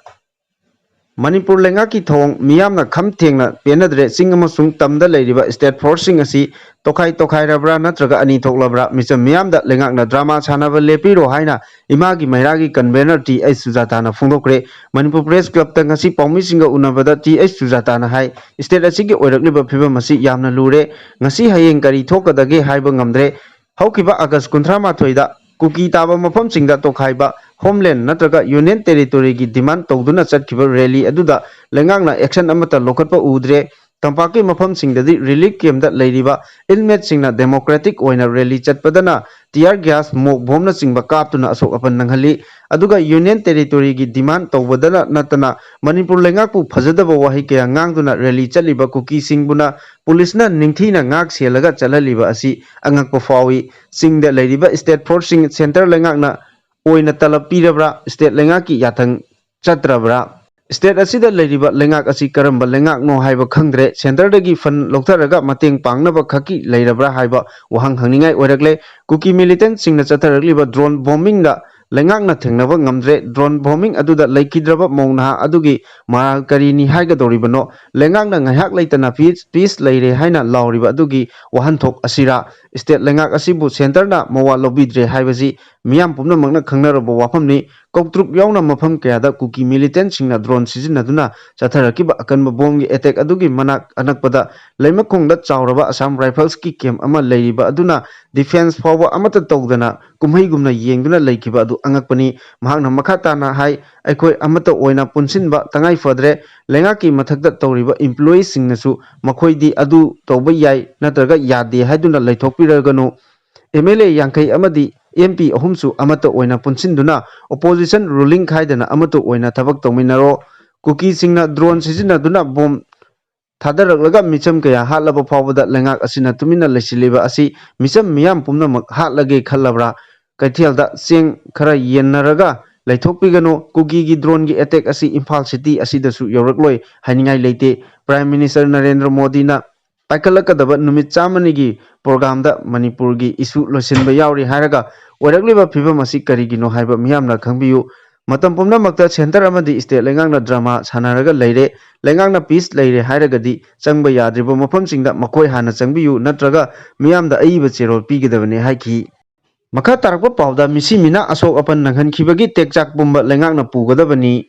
ꯃꯅꯤꯄꯨꯔ ꯂꯩꯉꯥꯛꯀꯤ ꯊꯧꯑꯣꯡ ꯃꯤꯌꯥꯝꯅ ꯈꯝ ꯊꯦꯡꯅ ꯄꯦꯟꯅꯗ꯭ꯔꯦ꯫ ꯆꯤꯡ ꯑꯃꯁꯨꯡ ꯇꯝꯗ ꯂꯩꯔꯤꯕ ꯁ꯭ꯇꯦꯠ ꯐꯣꯔꯁꯁꯤꯡ ꯑꯁꯤ ꯇꯣꯈꯥꯏ ꯇꯣꯈꯥꯏꯔꯕ꯭ꯔꯥ ꯅꯠꯇ꯭ꯔꯒ ꯑꯅꯤ ꯊꯣꯛꯂꯕ꯭ꯔꯥ? ꯃꯤꯆꯝ ꯃꯤꯌꯥꯝꯗ ꯂꯩꯉꯥꯛꯅ ꯗ꯭ꯔꯃꯥ ꯁꯥꯟꯅꯕ ꯂꯦꯞꯄꯤꯔꯣ ꯍꯥꯏꯅ ꯏꯃꯥꯒꯤ ꯃꯩꯔꯥꯒꯤ ꯀꯟꯚꯦꯅꯔ ꯇꯤ ꯑꯩꯆ ꯁꯨꯖꯥꯇꯥꯅ ꯐꯣꯡꯗꯣꯛꯈ꯭ꯔꯦ꯫ ꯃꯅꯤꯄꯨꯔ ꯄ꯭ꯔꯦꯁ ꯀ꯭ꯂꯕꯇ ꯉꯁꯤ ꯄꯥꯎꯃꯤꯁꯤꯡꯒ ꯎꯅꯕꯗ ꯇꯤ ꯑꯩꯆ ꯁꯨꯖꯥꯇꯥꯅ ꯍꯥꯏ, ꯁ꯭ꯇꯦꯠ ꯑꯁꯤꯒꯤ ꯑꯣꯏꯔꯛꯂꯤꯕ ꯐꯤꯕꯝ ꯑꯁꯤ ꯌꯥꯝꯅ ꯂꯨꯔꯦ꯫ ꯉꯁꯤ ꯍꯌꯦꯡ ꯀꯔꯤ ꯊꯣꯛꯀꯗꯒꯦ ꯍꯥꯏꯕ ꯉꯝꯗ꯭ꯔꯦ꯫ ꯍꯧꯈꯤꯕ ꯑꯥꯒꯁ ꯀꯨꯟꯊ꯭ꯔꯥ ꯃꯥꯊꯣꯏꯗ ꯀꯨꯀꯤ ꯇꯥꯕ ꯃꯐꯝꯁꯤꯡꯗ ꯇꯣꯈꯥꯏꯕ, ꯍꯣꯝꯂꯦꯟ ꯅꯠꯇ꯭ꯔꯒ ꯌꯨꯅꯤꯌꯟ ꯇꯦꯔꯤꯇꯣꯔꯤꯒꯤ ꯗꯤꯃꯥꯟ ꯇꯧꯗꯨꯅ ꯆꯠꯈꯤꯕ ꯔꯦꯂꯤ ꯑꯗꯨꯗ ꯂꯩꯉꯥꯛꯅ ꯑꯦꯛꯁꯟ ꯑꯃꯠꯇ ꯂꯧꯈꯠꯄ ꯎꯗ꯭ꯔꯦ꯫ ꯇꯝꯄꯥꯛꯀꯤ ꯃꯐꯝꯁꯤꯡꯗꯗꯤ ꯔꯤꯂꯤꯐ ꯀꯦꯝꯞꯇ ꯂꯩꯔꯤꯕ ꯏꯟꯃꯦꯠꯁꯤꯡꯅ ꯗꯦꯃꯣꯀ꯭ꯔꯦꯇꯤꯛ ꯑꯣꯏꯅ ꯔꯦꯂꯤ ꯆꯠꯄꯗꯅ ꯇꯤꯌꯥꯔ ꯒ꯭ꯌꯥꯁ, ꯃꯣꯛ ꯕꯣꯝꯅꯆꯤꯡꯕ ꯀꯥꯞꯇꯨꯅ ꯑꯁꯣꯛ ꯑꯄꯟ ꯅꯪꯍꯜꯂꯤ꯫ ꯑꯗꯨꯒ ꯌꯨꯅꯤꯌꯟ ꯇꯦꯔꯤꯇꯣꯔꯤꯒꯤ ꯗꯤꯃꯥꯟ ꯇꯧꯕꯗꯅ ꯅꯠꯇꯅ ꯃꯅꯤꯄꯨꯔ ꯂꯩꯉꯥꯛꯄꯨ ꯐꯖꯗꯕ ꯋꯥꯍꯩ ꯀꯌꯥ ꯉꯥꯡꯗꯨꯅ ꯔꯦꯂꯤ ꯆꯠꯂꯤꯕ ꯀꯨꯀꯤꯁꯤꯡꯕꯨꯅ ꯄꯨꯂꯤꯁꯅ ꯅꯤꯡꯊꯤꯅ ꯉꯥꯛ ꯁꯦꯜꯂꯒ ꯆꯠꯍꯜꯂꯤꯕ ꯑꯁꯤ ꯑꯉꯛꯄ ꯐꯥꯎꯏ꯫ ꯆꯤꯡꯗ ꯂꯩꯔꯤꯕ ꯁ꯭ꯇꯦꯠ ꯐꯣꯔꯁꯁꯤꯡ ꯁꯦꯟꯇꯔ ꯂꯩꯉꯥꯛꯅ ꯑꯣꯏꯅ ꯇꯂꯕ ꯄꯤꯔꯕ꯭ꯔꯥ? ꯁ꯭ꯇꯦꯠ ꯂꯩꯉꯥꯛꯀꯤ ꯌꯥꯊꯪ ꯆꯠꯇ꯭ꯔꯕ꯭ꯔꯥ? ꯁ꯭ꯇꯦꯠ ꯑꯁꯤꯗ ꯂꯩꯔꯤꯕ ꯂꯩꯉꯥꯛ ꯑꯁꯤ ꯀꯔꯝꯕ ꯂꯩꯉꯥꯛꯅꯣ ꯍꯥꯏꯕ ꯈꯪꯗ꯭ꯔꯦ꯫ ꯁꯦꯟꯇꯔꯗꯒꯤ ꯐꯟ ꯂꯧꯊꯔꯒ ꯃꯇꯦꯡ ꯄꯥꯡꯅꯕ ꯈꯛꯀꯤ ꯂꯩꯔꯕ꯭ꯔꯥ ꯍꯥꯏꯕ ꯋꯥꯍꯪ ꯍꯪꯅꯤꯡꯉꯥꯏ ꯑꯣꯏꯔꯛꯂꯦ꯫ ꯀꯨꯀꯤ ꯃꯤꯂꯤꯇꯦꯟꯠꯁꯤꯡꯅ ꯆꯠꯊꯔꯛꯂꯤꯕ ꯗ꯭ꯔꯣꯟ ꯕꯣꯝꯕꯤꯡꯗ ꯂꯩꯉꯥꯛꯅ ꯊꯦꯡꯅꯕ ꯉꯝꯗ꯭ꯔꯦ꯫ ꯗ꯭ꯔꯣꯟ ꯕꯣꯝꯕꯤꯡ ꯑꯗꯨꯗ ꯂꯩꯈꯤꯗ꯭ꯔꯕ ꯃꯧ ꯅꯍꯥ ꯑꯗꯨꯒꯤ ꯃꯔꯥꯜ ꯀꯔꯤꯅꯤ ꯍꯥꯏꯒꯗꯧꯔꯤꯕꯅꯣ? ꯂꯩꯉꯥꯛꯅ ꯉꯥꯏꯍꯥꯛ ꯂꯩꯇꯅ ꯄꯤꯁ, ꯄꯤꯁ ꯂꯩꯔꯦ ꯍꯥꯏꯅ ꯂꯥꯎꯔꯤꯕ ꯑꯗꯨꯒꯤ ꯋꯥꯍꯟꯊꯣꯛ ꯑꯁꯤꯔꯥ? ꯁ꯭ꯇꯦꯠ ꯂꯩꯉꯥꯛ ꯑꯁꯤꯕꯨ ꯁꯦꯟꯇꯔꯅ ꯃꯋꯥ ꯂꯧꯕꯤꯗ꯭ꯔꯦ ꯍꯥꯏꯕꯁꯤ ꯃꯤꯌꯥꯝ ꯄꯨꯝꯅꯃꯛꯅ ꯈꯪꯅꯔꯕ ꯋꯥꯐꯝꯅꯤ꯫ ꯀꯧꯇ꯭ꯔꯨꯛ ꯌꯥꯎꯅ ꯃꯐꯝ ꯀꯌꯥꯗ ꯀꯨꯀꯤ ꯃꯤꯂꯤꯇꯦꯟꯠꯁꯤꯡꯅ ꯗ꯭ꯔꯣꯟ ꯁꯤꯖꯤꯟꯅꯗꯨꯅ ꯆꯠꯊꯔꯛꯈꯤꯕ ꯑꯀꯟꯕ ꯕꯣꯝꯒꯤ ꯑꯦꯇꯦꯛ ꯑꯗꯨꯒꯤ ꯃꯅꯥꯛ ꯑꯅꯛꯄꯗ ꯂꯩꯃꯈꯣꯡꯗ ꯆꯥꯎꯔꯕ ꯑꯁꯥꯝ ꯔꯥꯏꯐꯜꯁꯀꯤ ꯀꯦꯝꯞ ꯑꯃ ꯂꯩꯔꯤꯕ ꯑꯗꯨꯅ ꯗꯤꯐꯦꯟꯁ ꯐꯥꯎꯕ ꯑꯃꯠꯇ ꯇꯧꯗꯅ ꯀꯨꯝꯍꯩꯒꯨꯝꯅ ꯌꯦꯡꯗꯨꯅ ꯂꯩꯈꯤꯕ ꯑꯗꯨ ꯑꯉꯛꯄꯅꯤ꯫ ꯃꯍꯥꯛꯅ ꯃꯈꯥ ꯇꯥꯅ ꯍꯥꯏ, ꯑꯩꯈꯣꯏ ꯑꯃꯠꯇ ꯑꯣꯏꯅ ꯄꯨꯟꯁꯤꯟꯕ ꯇꯉꯥꯏ ꯐꯗ꯭ꯔꯦ꯫ ꯂꯩꯉꯥꯛꯀꯤ ꯃꯊꯛꯇ ꯇꯧꯔꯤꯕ ꯏꯝꯄ꯭ꯂꯣꯌꯤꯁꯤꯡꯅꯁꯨ ꯃꯈꯣꯏꯗꯤ ꯑꯗꯨ ꯇꯧꯕ ꯌꯥꯏ ꯅꯠꯇ꯭ꯔꯒ ꯌꯥꯗꯦ ꯍꯥꯏꯗꯨꯅ ꯂꯩꯊꯣꯛꯄꯤꯔꯒꯅꯨ꯫ ꯑꯦꯝ ꯑꯦꯜ ꯑꯦ ꯌꯥꯡꯈꯩ ꯑꯃꯗꯤ ꯑꯦꯝ ꯄꯤ ꯑꯍꯨꯝꯁꯨ ꯑꯃꯠꯇ ꯑꯣꯏꯅ ꯄꯨꯟꯁꯤꯟꯗꯨꯅ ꯑꯣꯄꯣꯖꯤꯁꯟ ꯔꯨꯂꯤꯡ ꯈꯥꯏꯗꯅ ꯑꯃꯠꯇ ꯑꯣꯏꯅ ꯊꯕꯛ ꯇꯧꯃꯤꯟꯅꯔꯣ꯫ ꯀꯨꯀꯤꯁꯤꯡꯅ ꯗ꯭ꯔꯣꯟ ꯁꯤꯖꯤꯟꯅꯗꯨꯅ ꯕꯣꯝ ꯊꯥꯗꯔꯛꯂꯒ ꯃꯤꯆꯝ ꯀꯌꯥ ꯍꯥꯠꯂꯕ ꯐꯥꯎꯕꯗ ꯂꯩꯉꯥꯛ ꯑꯁꯤꯅ ꯇꯨꯃꯤꯟꯅ ꯂꯩꯁꯤꯜꯂꯤꯕ ꯑꯁꯤ ꯃꯤꯆꯝ ꯃꯤꯌꯥꯝ ꯄꯨꯝꯅꯃꯛ ꯍꯥꯠꯂꯒꯦ ꯈꯜꯂꯕ꯭ꯔꯥ? ꯀꯩꯊꯦꯜꯗ ꯆꯦꯡ ꯈꯔ ꯌꯦꯟꯅꯔꯒ ꯂꯩꯊꯣꯛꯄꯤꯒꯅꯨ꯫ ꯀꯨꯀꯤꯒꯤ ꯗ꯭ꯔꯣꯟꯒꯤ ꯑꯦꯇꯦꯛ ꯑꯁꯤ ꯏꯝꯐꯥꯜ ꯁꯤꯇꯤ ꯑꯁꯤꯗꯁꯨ ꯌꯧꯔꯛꯂꯣꯏ ꯍꯥꯏꯅꯤꯡꯉꯥꯏ ꯂꯩꯇꯦ꯫ ꯄ꯭ꯔꯥꯏꯝ ꯃꯤꯅꯤꯁꯇꯔ ꯅꯔꯦꯟꯗ꯭ꯔ ꯃꯣꯗꯤꯅ ꯄꯥꯏꯈꯠꯂꯛꯀꯗꯕ ꯅꯨꯃꯤꯠ ꯆꯥꯝꯃꯅꯤꯒꯤ ꯄ꯭ꯔꯣꯒ꯭ꯔꯥꯝꯗ ꯃꯅꯤꯄꯨꯔꯒꯤ ꯏꯁꯨ ꯂꯣꯏꯁꯤꯟꯕ ꯌꯥꯎꯔꯤ ꯍꯥꯏꯔꯒ ꯑꯣꯏꯔꯛꯂꯤꯕ ꯐꯤꯕꯝ ꯑꯁꯤ ꯀꯔꯤꯒꯤꯅꯣ ꯍꯥꯏꯕ ꯃꯤꯌꯥꯝꯅ ꯈꯪꯕꯤꯌꯨ꯫ ꯃꯇꯝ ꯄꯨꯝꯅꯃꯛꯇ ꯁꯦꯟꯇꯔ ꯑꯃꯗꯤ ꯁ꯭ꯇꯦꯠ ꯂꯩꯉꯥꯛꯅ ꯗ꯭ꯔꯃꯥ ꯁꯥꯟꯅꯔꯒ ꯂꯩꯔꯦ꯫ ꯂꯩꯉꯥꯛꯅ ꯄꯤꯁ ꯂꯩꯔꯦ ꯍꯥꯏꯔꯒꯗꯤ ꯆꯪꯕ ꯌꯥꯗ꯭ꯔꯤꯕ ꯃꯐꯝꯁꯤꯡꯗ ꯃꯈꯣꯏ ꯍꯥꯟꯅ ꯆꯪꯕꯤꯌꯨ ꯅꯠꯇ꯭ꯔꯒ ꯃꯤꯌꯥꯝꯗ ꯑꯏꯕ ꯆꯦꯔꯣꯜ ꯄꯤꯒꯗꯕꯅꯤ ꯍꯥꯏꯈꯤ꯫ ꯃꯈꯥ ꯇꯥꯔꯛꯄ ꯄꯥꯎꯗ ꯃꯤꯁꯤ ꯃꯤꯅꯥ ꯑꯁꯣꯛ ꯑꯄꯟ ꯅꯪꯍꯟꯈꯤꯕꯒꯤ ꯇꯦꯛꯆꯥꯛ ꯄꯨꯝꯕ ꯂꯩꯉꯥꯛꯅ ꯄꯨꯒꯗꯕꯅꯤ꯫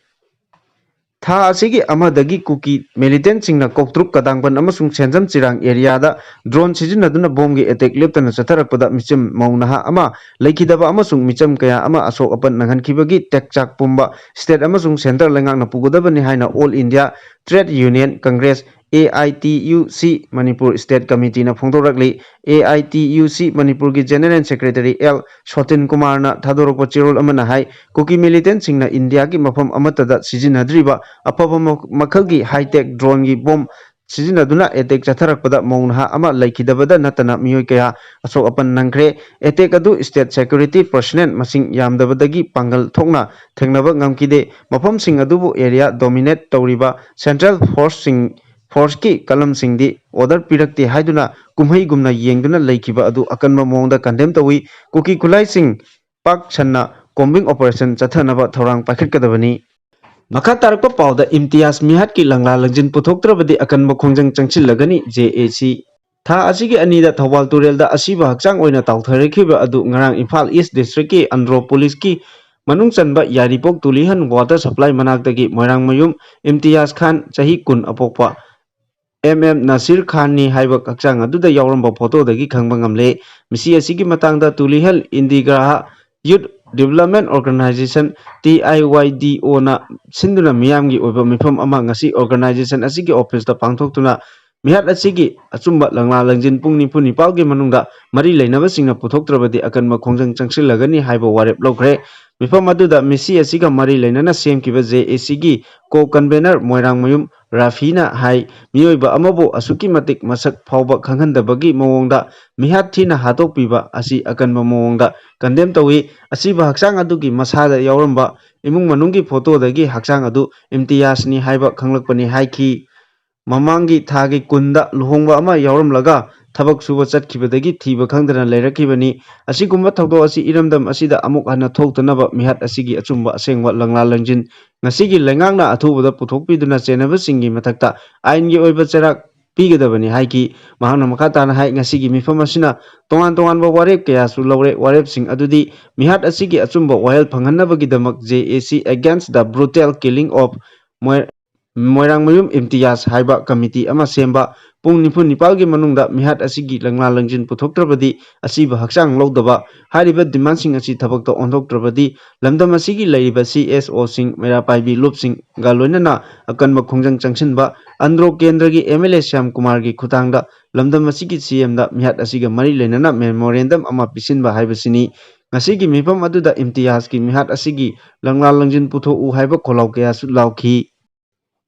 ꯊꯥ ꯑꯁꯤꯒꯤ ꯑꯃꯗꯒꯤ ꯀꯨꯀꯤ ꯃꯤꯂꯤꯇꯦꯟꯠꯁꯤꯡꯅ ꯀꯣꯛꯇ꯭ꯔꯨꯛ, ꯀꯗꯥꯡꯕꯟ ꯑꯃꯁꯨꯡ ꯁꯦꯟꯖꯝ ꯆꯤꯔꯥꯡ ꯑꯦꯔꯤꯌꯥꯗ ꯗ꯭ꯔꯣꯟ ꯁꯤꯖꯤꯟꯅꯗꯨꯅ ꯕꯣꯝꯒꯤ ꯑꯦꯇꯦꯛ ꯂꯦꯞꯇꯅ ꯆꯠꯊꯔꯛꯄꯗ ꯃꯤꯆꯝ ꯃꯧ ꯅꯍꯥ ꯑꯃ ꯂꯩꯈꯤꯗꯕ ꯑꯃꯁꯨꯡ ꯃꯤꯆꯝ ꯀꯌꯥ ꯑꯃ ꯑꯁꯣꯛ ꯑꯄꯟ ꯅꯪꯍꯟꯈꯤꯕꯒꯤ ꯇꯦꯛꯆꯥꯛ ꯄꯨꯝꯕ ꯁ꯭ꯇꯦꯠ ꯑꯃꯁꯨꯡ ꯁꯦꯟꯇꯔ ꯂꯩꯉꯥꯛꯅ ꯄꯨꯒꯗꯕꯅꯤ ꯍꯥꯏꯅ all India trade union congress, A I T U C, Manipur state ꯀꯃꯤꯇꯤꯅ ꯐꯣꯡꯗꯣꯔꯛꯂꯤ꯫ A I T U C ꯃꯅꯤꯄꯨꯔꯒꯤ ꯖꯦꯅꯔꯦꯜ ꯁꯦꯀ꯭ꯔꯦꯇꯔꯤ ꯑꯦꯜ ꯁꯣꯇꯤꯟ ꯀꯨꯃꯥꯔꯅ ꯊꯥꯗꯣꯔꯛꯄ ꯆꯦꯔꯣꯜ ꯑꯃꯅ ꯍꯥꯏ, ꯀꯨꯀꯤ ꯃꯤꯂꯤꯇꯦꯟꯠꯁꯤꯡꯅ ꯏꯟꯗꯤꯌꯥꯒꯤ ꯃꯐꯝ ꯑꯃꯠꯇꯗ ꯁꯤꯖꯤꯟꯅꯗ꯭ꯔꯤꯕ ꯑꯐꯕ ꯃ-, ꯃꯈꯜꯒꯤ ꯍꯥꯏ-ꯇꯦꯛ ꯗ꯭ꯔꯣꯟꯒꯤ ꯕꯣꯝ ꯁꯤꯖꯤꯟꯅꯗꯨꯅ ꯑꯦꯇꯦꯛ ꯆꯠꯊꯔꯛꯄꯗ ꯃꯧ ꯅꯍꯥ ꯑꯃ ꯂꯩꯈꯤꯗꯕꯗ ꯅꯠꯇꯅ ꯃꯤꯑꯣꯏ ꯀꯌꯥ ꯑꯁꯣꯛ ꯑꯄꯟ ꯅꯪꯈ꯭ꯔꯦ꯫ ꯑꯦꯇꯦꯛ ꯑꯗꯨ ꯁ꯭ꯇꯦꯠ ꯁꯦꯀ꯭ꯌꯨꯔꯤꯇꯤ ꯄꯔꯁꯅꯦꯜ ꯃꯁꯤꯡ ꯌꯥꯝꯗꯕꯗꯒꯤ ꯄꯥꯡꯒꯜ ꯊꯣꯛꯅ ꯊꯦꯡꯅꯕ ꯉꯝꯈꯤꯗꯦ꯫ ꯃꯐꯝꯁꯤꯡ ꯑꯗꯨꯕꯨ ꯑꯦꯔꯤꯌꯥ ꯗꯣꯃꯤꯅꯦꯠ ꯇꯧꯔꯤꯕ ꯁꯦꯟꯇ꯭ꯔꯦꯜ ꯐꯣꯔꯁꯁꯤꯡ, ꯐꯣꯔꯁꯀꯤ ꯀꯂꯝꯁꯤꯡꯗꯤ ꯑꯣꯔꯗꯔ ꯄꯤꯔꯛꯇꯦ ꯍꯥꯏꯗꯨꯅ ꯀꯨꯝꯍꯩꯒꯨꯝꯅ ꯌꯦꯡꯗꯨꯅ ꯂꯩꯈꯤꯕ ꯑꯗꯨ ꯑꯀꯟꯕ ꯃꯑꯣꯡꯗ ꯀꯟꯗꯦꯝ ꯇꯧꯏ꯫ ꯀꯨꯀꯤ ꯈꯨꯠꯂꯥꯏꯁꯤꯡ ꯄꯥꯛ ꯁꯟꯅ combing operation ꯆꯠꯊꯅꯕ ꯊꯧꯔꯥꯡ ꯄꯥꯏꯈꯠꯀꯗꯕꯅꯤ꯫ ꯃꯈꯥ ꯇꯥꯔꯛꯄ ꯄꯥꯎꯗ ꯏꯝꯇꯤꯌꯥꯖ ꯃꯤꯍꯥꯠꯀꯤ ꯂꯪꯂꯥ ꯂꯪꯖꯤꯟ ꯄꯨꯊꯣꯛꯇ꯭ꯔꯕꯗꯤ ꯑꯀꯟꯕ ꯈꯣꯡꯖꯪ ꯆꯪꯁꯤꯜꯂꯒꯅꯤ, ꯖꯦ ꯑꯦ ꯁꯤ꯫ ꯊꯥ ꯑꯁꯤꯒꯤ ꯑꯅꯤꯗ ꯊꯧꯕꯥꯜ ꯇꯨꯔꯦꯜꯗ ꯑꯁꯤꯕ ꯍꯛꯆꯥꯡ ꯑꯣꯏꯅ ꯇꯥꯎꯊꯔꯛꯈꯤꯕ ꯑꯗꯨ ꯉꯔꯥꯡ ꯏꯝꯐꯥꯜ ꯏꯁ ꯗꯤꯁꯇ꯭ꯔꯤꯛꯀꯤ ꯑꯟꯗ꯭ꯔꯣ ꯄꯨꯂꯤꯁꯀꯤ ꯃꯅꯨꯡ ꯆꯟꯕ ꯌꯥꯏꯔꯤꯄꯣꯛ ꯇꯨꯂꯤꯍꯟ ꯋꯥꯇꯔ ꯁꯄ꯭ꯂꯥꯏ ꯃꯅꯥꯛꯇꯒꯤ ꯃꯣꯏꯔꯥꯡꯃꯌꯨꯝ ꯏꯝꯇꯤꯌꯥꯖ ꯈꯥꯟ, ꯆꯍꯤ ꯀꯨꯟ ꯑꯄꯣꯛꯄ, ꯑꯦꯝ ꯑꯦꯝ ꯅꯁꯤꯔ ꯈꯥꯟꯅꯤ ꯍꯥꯏꯕ ꯍꯛꯆꯥꯡ ꯑꯗꯨꯗ ꯌꯥꯎꯔꯝꯕ ꯐꯣꯇꯣꯗꯒꯤ ꯈꯪꯕ ꯉꯝꯂꯦ꯫ ꯃꯤꯁꯤ ꯑꯁꯤꯒꯤ ꯃꯇꯥꯡꯗ ꯇꯨꯂꯤꯍꯜ ꯏꯟꯗꯤꯒ꯭ꯔꯥꯍ ꯌꯨꯠ ꯗꯤꯕꯂꯞꯃꯦꯟ ꯑꯣꯔꯒꯅꯥꯏꯖꯦꯁꯟ, ꯇꯤ ꯑꯥꯏ ꯋꯥꯏ ꯗꯤ ꯑꯣꯅ ꯁꯤꯟꯗꯨꯅ ꯃꯤꯌꯥꯝꯒꯤ ꯑꯣꯏꯕ ꯃꯤꯐꯝ ꯑꯃ ꯉꯁꯤ ꯑꯣꯔꯒꯅꯥꯏꯖꯦꯁꯟ ꯑꯁꯤꯒꯤ ꯑꯣꯐꯤꯁꯇ ꯄꯥꯡꯊꯣꯛꯇꯨꯅ ꯃꯤꯍꯥꯠ ꯑꯁꯤꯒꯤ ꯑꯆꯨꯝꯕ ꯂꯪꯂꯥ ꯂꯪꯖꯤꯟ ꯄꯨꯡ ꯅꯤꯐꯨ ꯅꯤꯄꯥꯜꯒꯤ ꯃꯅꯨꯡꯗ ꯃꯔꯤ ꯂꯩꯅꯕꯁꯤꯡꯅ ꯄꯨꯊꯣꯛꯇ꯭ꯔꯕꯗꯤ ꯑꯀꯟꯕ ꯈꯣꯡꯖꯪ ꯆꯪꯁꯤꯜꯂꯒꯅꯤ ꯍꯥꯏꯕ ꯋꯥꯔꯦꯞ ꯂꯧꯈ꯭ꯔꯦ꯫ ꯃꯤꯐꯝ ꯑꯗꯨꯗ ꯃꯤꯁꯤ ꯑꯁꯤꯒ ꯃꯔꯤ ꯂꯩꯅꯅ ꯁꯦꯝꯈꯤꯕ ꯖꯦ ꯑꯦ ꯁꯤꯒꯤ ꯀꯣ ꯀꯟꯚꯦꯅꯔ ꯃꯣꯏꯔꯥꯡꯃꯌꯨꯝ ꯔꯥꯐꯤꯅ ꯍꯥꯏ, ꯃꯤꯑꯣꯏꯕ ꯑꯃꯕꯨ ꯑꯁꯨꯛꯀꯤ ꯃꯇꯤꯛ ꯃꯁꯛ ꯐꯥꯎꯕ ꯈꯪꯍꯟꯗꯕꯒꯤ ꯃꯑꯣꯡꯗ ꯃꯤꯍꯥꯠ ꯊꯤꯅ ꯍꯥꯠꯇꯣꯛꯄꯤꯕ ꯑꯁꯤ ꯑꯀꯟꯕ ꯃꯑꯣꯡꯗ ꯀꯟꯗꯦꯝ ꯇꯧꯏ꯫ ꯑꯁꯤꯕ ꯍꯛꯆꯥꯡ ꯑꯗꯨꯒꯤ ꯃꯁꯥꯗ ꯌꯥꯎꯔꯝꯕ ꯏꯃꯨꯡ ꯃꯅꯨꯡꯒꯤ ꯐꯣꯇꯣꯗꯒꯤ ꯍꯛꯆꯥꯡ ꯑꯗꯨ ꯏꯝꯇꯤꯌꯥꯖꯅꯤ ꯍꯥꯏꯕ ꯈꯪꯂꯛꯄꯅꯤ ꯍꯥꯏꯈꯤ꯫ ꯃꯃꯥꯡꯒꯤ ꯊꯥꯒꯤ ꯀꯨꯟꯗ ꯂꯨꯍꯣꯡꯕ ꯑꯃ ꯌꯥꯎꯔꯝꯂꯒ ꯊꯕꯛ ꯁꯨꯕ ꯆꯠꯈꯤꯕꯗꯒꯤ ꯊꯤꯕ ꯈꯪꯗꯅ ꯂꯩꯔꯛꯈꯤꯕꯅꯤ꯫ ꯑꯁꯤꯒꯨꯝꯕ ꯊꯧꯗꯣꯛ ꯑꯁꯤ ꯏꯔꯝꯗꯝ ꯑꯁꯤꯗ ꯑꯃꯨꯛ ꯍꯟꯅ ꯊꯣꯛꯇꯅꯕ ꯃꯤꯍꯥꯠ ꯑꯁꯤꯒꯤ ꯑꯆꯨꯝꯕ ꯑꯁꯦꯡꯕ ꯂꯪꯂꯥ ꯂꯪꯖꯤꯟ ꯉꯁꯤꯒꯤ ꯂꯩꯉꯥꯛꯅ ꯑꯊꯨꯕꯗ ꯄꯨꯊꯣꯛꯄꯤꯗꯨꯅ ꯆꯦꯟꯅꯕꯁꯤꯡꯒꯤ ꯃꯊꯛꯇ ꯑꯥꯏꯟꯒꯤ ꯑꯣꯏꯕ ꯆꯩꯔꯥꯛ ꯄꯤꯒꯗꯕꯅꯤ ꯍꯥꯏꯈꯤ꯫ ꯃꯍꯥꯛꯅ ꯃꯈꯥ ꯇꯥꯅ ꯍꯥꯏ, ꯉꯁꯤꯒꯤ ꯃꯤꯐꯝ ꯑꯁꯤꯅ ꯇꯣꯉꯥꯟ ꯇꯣꯉꯥꯟꯕ ꯋꯥꯔꯦꯞ ꯀꯌꯥꯁꯨ ꯂꯧꯔꯦ꯫ ꯋꯥꯔꯦꯞꯁꯤꯡ ꯑꯗꯨꯗꯤ ꯃꯤꯍꯥꯠ ꯑꯁꯤꯒꯤ ꯑꯆꯨꯝꯕ ꯋꯥꯌꯦꯜ ꯐꯪꯍꯟꯅꯕꯒꯤꯗꯃꯛ J A C Against the Brutal Killing of ꯃꯣꯏ-, ꯃꯣꯏꯔꯥꯡꯃꯌꯨꯝ ꯏꯝꯇꯤꯌꯥꯖ ꯍꯥꯏꯕ ꯀꯃꯤꯇꯤ ꯑꯃ ꯁꯦꯝꯕ, ꯄꯨꯡ ꯅꯤꯐꯨ ꯅꯤꯄꯥꯜꯒꯤ ꯃꯅꯨꯡꯗ ꯃꯤꯍꯥꯠ ꯑꯁꯤꯒꯤ ꯂꯪꯂꯥ ꯂꯪꯖꯤꯟ ꯄꯨꯊꯣꯛꯇ꯭ꯔꯕꯗꯤ ꯑꯁꯤꯕ ꯍꯛꯆꯥꯡ ꯂꯧꯗꯕ, ꯍꯥꯏꯔꯤꯕ ꯗꯤꯃꯥꯟꯁꯤꯡ ꯑꯁꯤ ꯊꯕꯛꯇ ꯑꯣꯟꯊꯣꯛꯇ꯭ꯔꯕꯗꯤ ꯂꯝꯗꯝ ꯑꯁꯤꯒꯤ ꯂꯩꯔꯤꯕ C S O ꯁꯤꯡ, ꯃꯩꯔꯥ ꯄꯥꯏꯕꯤ ꯂꯨꯞꯁꯤꯡꯒ ꯂꯣꯏꯅꯅ ꯑꯀꯟꯕ ꯈꯣꯡꯖꯪ ꯆꯪꯁꯤꯟꯕ, ꯑꯟꯗ꯭ꯔꯣ ꯀꯦꯟꯗ꯭ꯔꯒꯤ M L A ꯁ꯭ꯌꯥꯝ ꯀꯨꯃꯥꯔꯒꯤ ꯈꯨꯊꯥꯡꯗ ꯂꯝꯗꯝ ꯑꯁꯤꯒꯤ C M ꯗ ꯃꯤꯍꯥꯠ ꯑꯁꯤꯒ ꯃꯔꯤ ꯂꯩꯅꯅ memorandum ꯑꯃ ꯄꯤꯁꯤꯟꯕ ꯍꯥꯏꯕꯁꯤꯅꯤ꯫ ꯉꯁꯤꯒꯤ ꯃꯤꯐꯝ ꯑꯗꯨꯗ ꯏꯝꯇꯤꯌꯥꯖꯀꯤ ꯃꯤꯍꯥꯠ ꯑꯁꯤꯒꯤ ꯂꯪꯂꯥ ꯂꯪꯖꯤꯟ ꯄꯨꯊꯣꯛꯎ ꯍꯥꯏꯕ ꯈꯣꯜꯂꯥꯎ ꯀꯌꯥꯁꯨ ꯂꯥꯎꯈꯤ꯫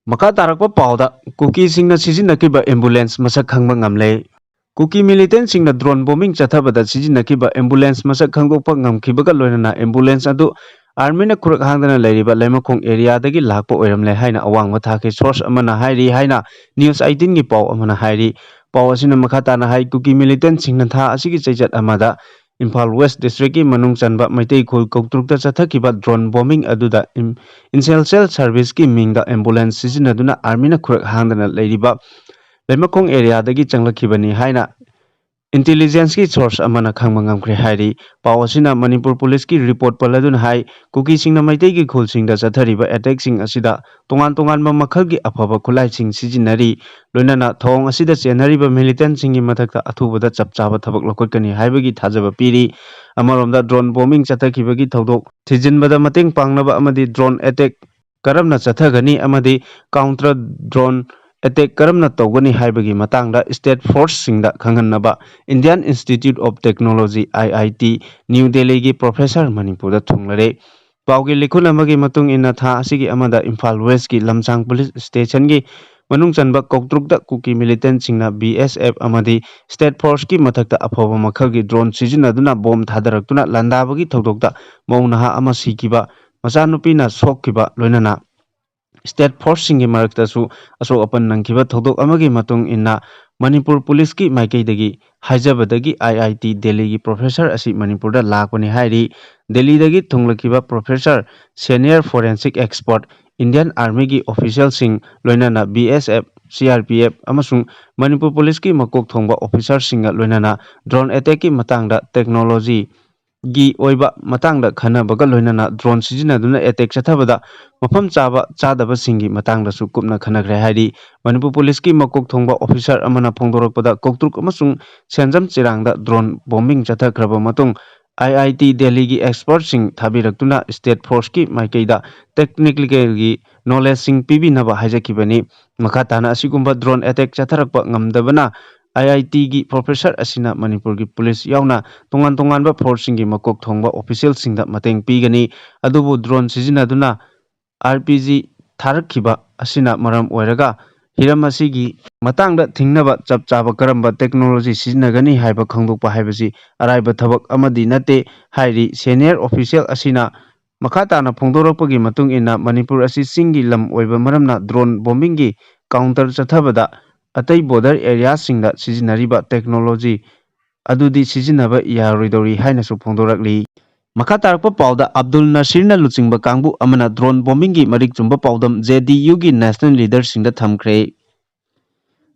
ꯃꯈꯥ ꯇꯥꯔꯛꯄ ꯄꯥꯎꯗ ꯀꯨꯀꯤꯁꯤꯡꯅ ꯁꯤꯖꯤꯟꯅꯈꯤꯕ ambulance ꯃꯁꯛ ꯈꯪꯕ ꯉꯝꯂꯦ꯫ ꯀꯨꯀꯤ militantꯁꯤꯡꯅ drone bombing ꯆꯠꯊꯕꯗ ꯁꯤꯖꯤꯟꯅꯈꯤꯕ ambulance ꯃꯁꯛ ꯈꯪꯗꯣꯛꯄ ꯉꯝꯈꯤꯕꯒ ꯂꯣꯏꯅꯅ ambulance ꯑꯗꯨ armyꯅ ꯈꯨꯔꯛ ꯍꯥꯡꯗꯅ ꯂꯩꯔꯤꯕ ꯂꯩꯃꯈꯣꯡ areaꯗꯒꯤ ꯂꯥꯛꯄ ꯑꯣꯏꯔꯝꯂꯦ ꯍꯥꯏꯅ ꯑꯋꯥꯡꯕ ꯊꯥꯛꯀꯤ source ꯑꯃꯅ ꯍꯥꯏꯔꯤ ꯍꯥꯏꯅ News eighteenꯒꯤ ꯄꯥꯎ ꯑꯃꯅ ꯍꯥꯏꯔꯤ꯫ ꯄꯥꯎ ꯑꯁꯤꯅ ꯃꯈꯥ ꯇꯥꯅ ꯍꯥꯏ, ꯀꯨꯀꯤ militantꯁꯤꯡꯅ ꯊꯥ ꯑꯁꯤꯒꯤ ꯆꯩꯆꯠ ꯑꯃꯗ ꯏꯝꯐꯥꯜ ꯋꯦꯁ ꯗꯤꯁꯇ꯭ꯔꯤꯛꯀꯤ ꯃꯅꯨꯡ ꯆꯟꯕ ꯃꯩꯇꯩ ꯈꯨꯜ ꯀꯧꯇ꯭ꯔꯨꯛꯇ ꯆꯠꯊꯈꯤꯕ ꯗ꯭ꯔꯣꯟ ꯕꯣꯝꯕꯤꯡ ꯑꯗꯨꯗ ꯏꯝ-, ꯏꯟꯁꯦꯜꯁꯦꯜ ꯁꯥꯔꯚꯤꯁꯀꯤ ꯃꯤꯡꯗ ꯑꯦꯝꯕꯨꯂꯦꯟꯁ ꯁꯤꯖꯤꯟꯅꯗꯨꯅ ꯑꯥꯔꯃꯤꯅ ꯈꯨꯔꯛ ꯍꯥꯡꯗꯅ ꯂꯩꯔꯤꯕ ꯂꯩꯃꯈꯣꯡ ꯑꯦꯔꯤꯌꯥꯗꯒꯤ ꯆꯪꯂꯛꯈꯤꯕꯅꯤ ꯍꯥꯏꯅ ꯏꯟꯇꯦꯂꯤꯖꯦꯟꯁꯀꯤ ꯁꯣꯔꯁ ꯑꯃꯅ ꯈꯪꯕ ꯉꯝꯈ꯭ꯔꯦ ꯍꯥꯏꯔꯤ꯫ ꯄꯥꯎ ꯑꯁꯤꯅ ꯃꯅꯤꯄꯨꯔ ꯄꯨꯂꯤꯁꯀꯤ ꯔꯤꯄꯣꯔꯠ ꯄꯜꯂꯗꯨꯅ ꯍꯥꯏ, ꯀꯨꯀꯤꯁꯤꯡꯅ ꯃꯩꯇꯩꯒꯤ ꯈꯨꯜꯁꯤꯡꯗ ꯆꯠꯊꯔꯤꯕ ꯑꯦꯇꯦꯛꯁꯤꯡ ꯑꯁꯤꯗ ꯇꯣꯉꯥꯟ ꯇꯣꯉꯥꯟꯕ ꯃꯈꯜꯒꯤ ꯑꯐꯕ ꯈꯨꯠꯂꯥꯏꯁꯤꯡ ꯁꯤꯖꯤꯟꯅꯔꯤ, ꯂꯣꯏꯅꯅ ꯊꯧꯑꯣꯡ ꯑꯁꯤꯗ ꯆꯦꯟꯅꯔꯤꯕ ꯃꯤꯂꯤꯇꯦꯟꯁꯤꯡꯒꯤ ꯃꯊꯛꯇ ꯑꯊꯨꯕꯗ ꯆꯞ ꯆꯥꯕ ꯊꯕꯛ ꯂꯧꯈꯠꯀꯅꯤ ꯍꯥꯏꯕꯒꯤ ꯊꯥꯖꯕ ꯄꯤꯔꯤ꯫ ꯑꯃꯔꯣꯝꯗ ꯗ꯭ꯔꯣꯟ ꯕꯣꯝꯕꯤꯡ ꯆꯠꯊꯈꯤꯕꯒꯤ ꯊꯧꯗꯣꯛ ꯊꯤꯖꯤꯟꯕꯗ ꯃꯇꯦꯡ ꯄꯥꯡꯅꯕ ꯑꯃꯗꯤ ꯗ꯭ꯔꯣꯟ ꯑꯦꯇꯦꯛ ꯀꯔꯝꯅ ꯆꯠꯊꯒꯅꯤ ꯑꯃꯗꯤ ꯀꯥꯎꯟꯇꯔ ꯗ꯭ꯔꯣꯟ ꯑꯦꯇꯦꯛ ꯀꯔꯝꯅ ꯇꯧꯒꯅꯤ ꯍꯥꯏꯕꯒꯤ ꯃꯇꯥꯡꯗ ꯁ꯭ꯇꯦꯠ ꯐꯣꯔꯁꯁꯤꯡꯗ ꯈꯪꯍꯟꯅꯕ Indian Institute of Technology, I I T, New ꯗꯦꯜꯂꯤꯒꯤ ꯄ꯭ꯔꯣꯐꯦꯁꯔ ꯃꯅꯤꯄꯨꯔꯗ ꯊꯨꯡꯂꯔꯦ꯫ ꯄꯥꯎꯒꯤ ꯂꯤꯈꯨꯟ ꯑꯃꯒꯤ ꯃꯇꯨꯡ ꯏꯟꯅ, ꯊꯥ ꯑꯁꯤꯒꯤ ꯑꯃꯗ ꯏꯝꯐꯥꯜ ꯋꯦꯁꯀꯤ ꯂꯝꯁꯥꯡ ꯄꯨꯂꯤꯁ ꯁ꯭ꯇꯦꯁꯟꯒꯤ ꯃꯅꯨꯡ ꯆꯟꯕ ꯀꯧꯇ꯭ꯔꯨꯛꯇ ꯀꯨꯀꯤ ꯃꯤꯂꯤꯇꯦꯟꯁꯤꯡꯅ B S F ꯑꯃꯗꯤ ꯁ꯭ꯇꯦꯠ ꯐꯣꯔꯁꯀꯤ ꯃꯊꯛꯇ ꯑꯐꯕ ꯃꯈꯜꯒꯤ ꯗ꯭ꯔꯣꯟ ꯁꯤꯖꯤꯟꯅꯗꯨꯅ ꯕꯣꯝ ꯊꯥꯗꯔꯛꯇꯨꯅ ꯂꯥꯟꯗꯥꯕꯒꯤ ꯊꯧꯗꯣꯛꯇ ꯃꯧ ꯅꯍꯥ ꯑꯃ ꯁꯤꯈꯤꯕ, ꯃꯆꯥꯅꯨꯄꯤꯅ ꯁꯣꯛꯈꯤꯕ, ꯂꯣꯏꯅꯅ ꯁ꯭ꯇꯦꯠ ꯐꯣꯔꯁꯁꯤꯡꯒꯤ ꯃꯔꯛꯇꯁꯨ ꯑꯁꯣꯛ ꯑꯄꯟ ꯅꯪꯈꯤꯕ ꯊꯧꯗꯣꯛ ꯑꯃꯒꯤ ꯃꯇꯨꯡ ꯏꯟꯅ, ꯃꯅꯤꯄꯨꯔ ꯄꯨꯂꯤꯁꯀꯤ ꯃꯥꯏꯀꯩꯗꯒꯤ ꯍꯥꯏꯖꯕꯗꯒꯤ, I I T ꯗꯦꯜꯂꯤꯒꯤ ꯄ꯭ꯔꯣꯐꯦꯁꯔ ꯑꯁꯤ ꯃꯅꯤꯄꯨꯔꯗ ꯂꯥꯛꯄꯅꯤ ꯍꯥꯏꯔꯤ꯫ ꯗꯦꯜꯂꯤꯗꯒꯤ ꯊꯨꯡꯂꯛꯈꯤꯕ professor, senior forensic expert, Indian ꯑꯥꯔꯃꯤꯒꯤ ꯑꯣꯐꯤꯁꯤꯌꯦꯜꯁꯤꯡ, ꯂꯣꯏꯅꯅ B S F, C R P F ꯑꯃꯁꯨꯡ ꯃꯅꯤꯄꯨꯔ ꯄꯨꯂꯤꯁꯀꯤ ꯃꯀꯣꯛ ꯊꯣꯡꯕ ꯑꯣꯐꯤꯁꯔꯁꯤꯡꯒ ꯂꯣꯏꯅꯅ ꯗ꯭ꯔꯣꯟ ꯑꯦꯇꯦꯛꯀꯤ ꯃꯇꯥꯡꯗ ꯇꯦꯛꯅꯣꯂꯣꯖꯤ ꯒꯤ ꯑꯣꯏꯕ ꯃꯇꯥꯡꯗ ꯈꯟꯅꯕꯒ ꯂꯣꯏꯅꯅ ꯗ꯭ꯔꯣꯟ ꯁꯤꯖꯤꯟꯅꯗꯨꯅ ꯑꯦꯇꯦꯛ ꯆꯠꯊꯕꯗ ꯃꯐꯝ ꯆꯥꯕ ꯆꯥꯗꯕꯁꯤꯡꯒꯤ ꯃꯇꯥꯡꯗꯁꯨ ꯀꯨꯞꯅ ꯈꯟꯅꯈ꯭ꯔꯦ ꯍꯥꯏꯔꯤ꯫ ꯃꯅꯤꯄꯨꯔ ꯄꯨꯂꯤꯁꯀꯤ ꯃꯀꯣꯛ ꯊꯣꯡꯕ ꯑꯣꯐꯤꯁꯥꯔ ꯑꯃꯅ ꯐꯣꯡꯗꯣꯔꯛꯄꯗ, ꯀꯧꯇ꯭ꯔꯨꯛ ꯑꯃꯁꯨꯡ ꯁꯦꯟꯖꯝ ꯆꯤꯔꯥꯡꯗ ꯗ꯭ꯔꯣꯟ ꯕꯣꯝꯕꯤꯡ ꯆꯠꯊꯈ꯭ꯔꯕ ꯃꯇꯨꯡ, I I T ꯗꯦꯜꯂꯤꯒꯤ ꯑꯦꯛꯁꯄꯔꯠꯁꯤꯡ ꯊꯥꯕꯤꯔꯛꯇꯨꯅ ꯁ꯭ꯇꯦꯠ ꯐꯣꯔꯁꯀꯤ ꯃꯥꯏꯀꯩꯗ ꯇꯦꯛꯅꯤꯀꯦꯜꯒꯤ ꯅꯣꯂꯦꯖꯁꯤꯡ ꯄꯤꯕꯤꯅꯕ ꯍꯥꯏꯖꯈꯤꯕꯅꯤ꯫ ꯃꯈꯥ ꯇꯥꯅ ꯑꯁꯤꯒꯨꯝꯕ ꯗ꯭ꯔꯣꯟ ꯑꯦꯇꯦꯛ ꯆꯠꯊꯔꯛꯄ ꯉꯝꯗꯕꯅ I I T ꯒꯤ ꯄ꯭ꯔꯣꯐꯦꯁꯔ ꯑꯁꯤꯅ ꯃꯅꯤꯄꯨꯔꯒꯤ ꯄꯨꯂꯤꯁ ꯌꯥꯎꯅ ꯇꯣꯉꯥꯟ ꯇꯣꯉꯥꯟꯕ ꯐꯣꯔꯁꯁꯤꯡꯒꯤ ꯃꯀꯣꯛ ꯊꯣꯡꯕ ꯑꯣꯐꯤꯁꯤꯌꯦꯜꯁꯤꯡꯗ ꯃꯇꯦꯡ ꯄꯤꯒꯅꯤ꯫ ꯑꯗꯨꯕꯨ ꯗ꯭ꯔꯣꯟ ꯁꯤꯖꯤꯟꯅꯗꯨꯅ R P G ꯊꯥꯔꯛꯈꯤꯕ ꯑꯁꯤꯅ ꯃꯔꯝ ꯑꯣꯏꯔꯒ ꯍꯤꯔꯝ ꯑꯁꯤꯒꯤ ꯃꯇꯥꯡꯗ ꯊꯤꯡꯅꯕ ꯆꯞ ꯆꯥꯕ ꯀꯔꯝꯕ ꯇꯦꯛꯅꯣꯂꯣꯖꯤ ꯁꯤꯖꯤꯟꯅꯒꯅꯤ ꯍꯥꯏꯕ ꯈꯪꯗꯣꯛꯄ ꯍꯥꯏꯕꯁꯤ ꯑꯔꯥꯏꯕ ꯊꯕꯛ ꯑꯃꯗꯤ ꯅꯠꯇꯦ ꯍꯥꯏꯔꯤ ꯁꯦꯅꯤꯌꯔ ꯑꯣꯐꯤꯁꯤꯌꯦꯜ ꯑꯁꯤꯅ꯫ ꯃꯈꯥ ꯇꯥꯅ ꯐꯣꯡꯗꯣꯔꯛꯄꯒꯤ ꯃꯇꯨꯡ ꯏꯟꯅ, ꯃꯅꯤꯄꯨꯔ ꯑꯁꯤ ꯆꯤꯡꯒꯤ ꯂꯝ ꯑꯣꯏꯕ ꯃꯔꯝꯅ ꯗ꯭ꯔꯣꯟ ꯕꯣꯝꯕꯤꯡꯒꯤ ꯀꯥꯎꯟꯇꯔ ꯆꯠꯊꯕꯗ ꯑꯇꯩ ꯕꯣꯔꯗꯔ ꯑꯦꯔꯤꯌꯥꯁꯤꯡꯗ ꯁꯤꯖꯤꯟꯅꯔꯤꯕ ꯇꯦꯛꯅꯣꯂꯣꯖꯤ ꯑꯗꯨꯗꯤ ꯁꯤꯖꯤꯟꯅꯕ ꯌꯥꯔꯣꯏꯗꯧꯔꯤ ꯍꯥꯏꯅꯁꯨ ꯐꯣꯡꯗꯣꯔꯛꯂꯤ꯫ ꯃꯈꯥ ꯇꯥꯔꯛꯄ ꯄꯥꯎꯗ, ꯑꯕꯗꯨꯜ ꯅꯁꯤꯔꯅ ꯂꯨꯆꯤꯡꯕ ꯀꯥꯡꯕꯨ ꯑꯃꯅ drone bombingꯒꯤ ꯃꯔꯤꯛ ꯆꯨꯝꯕ ꯄꯥꯎꯗꯝ JDUꯒꯤ national leaderꯁꯤꯡꯗ ꯊꯝꯈ꯭ꯔꯦ꯫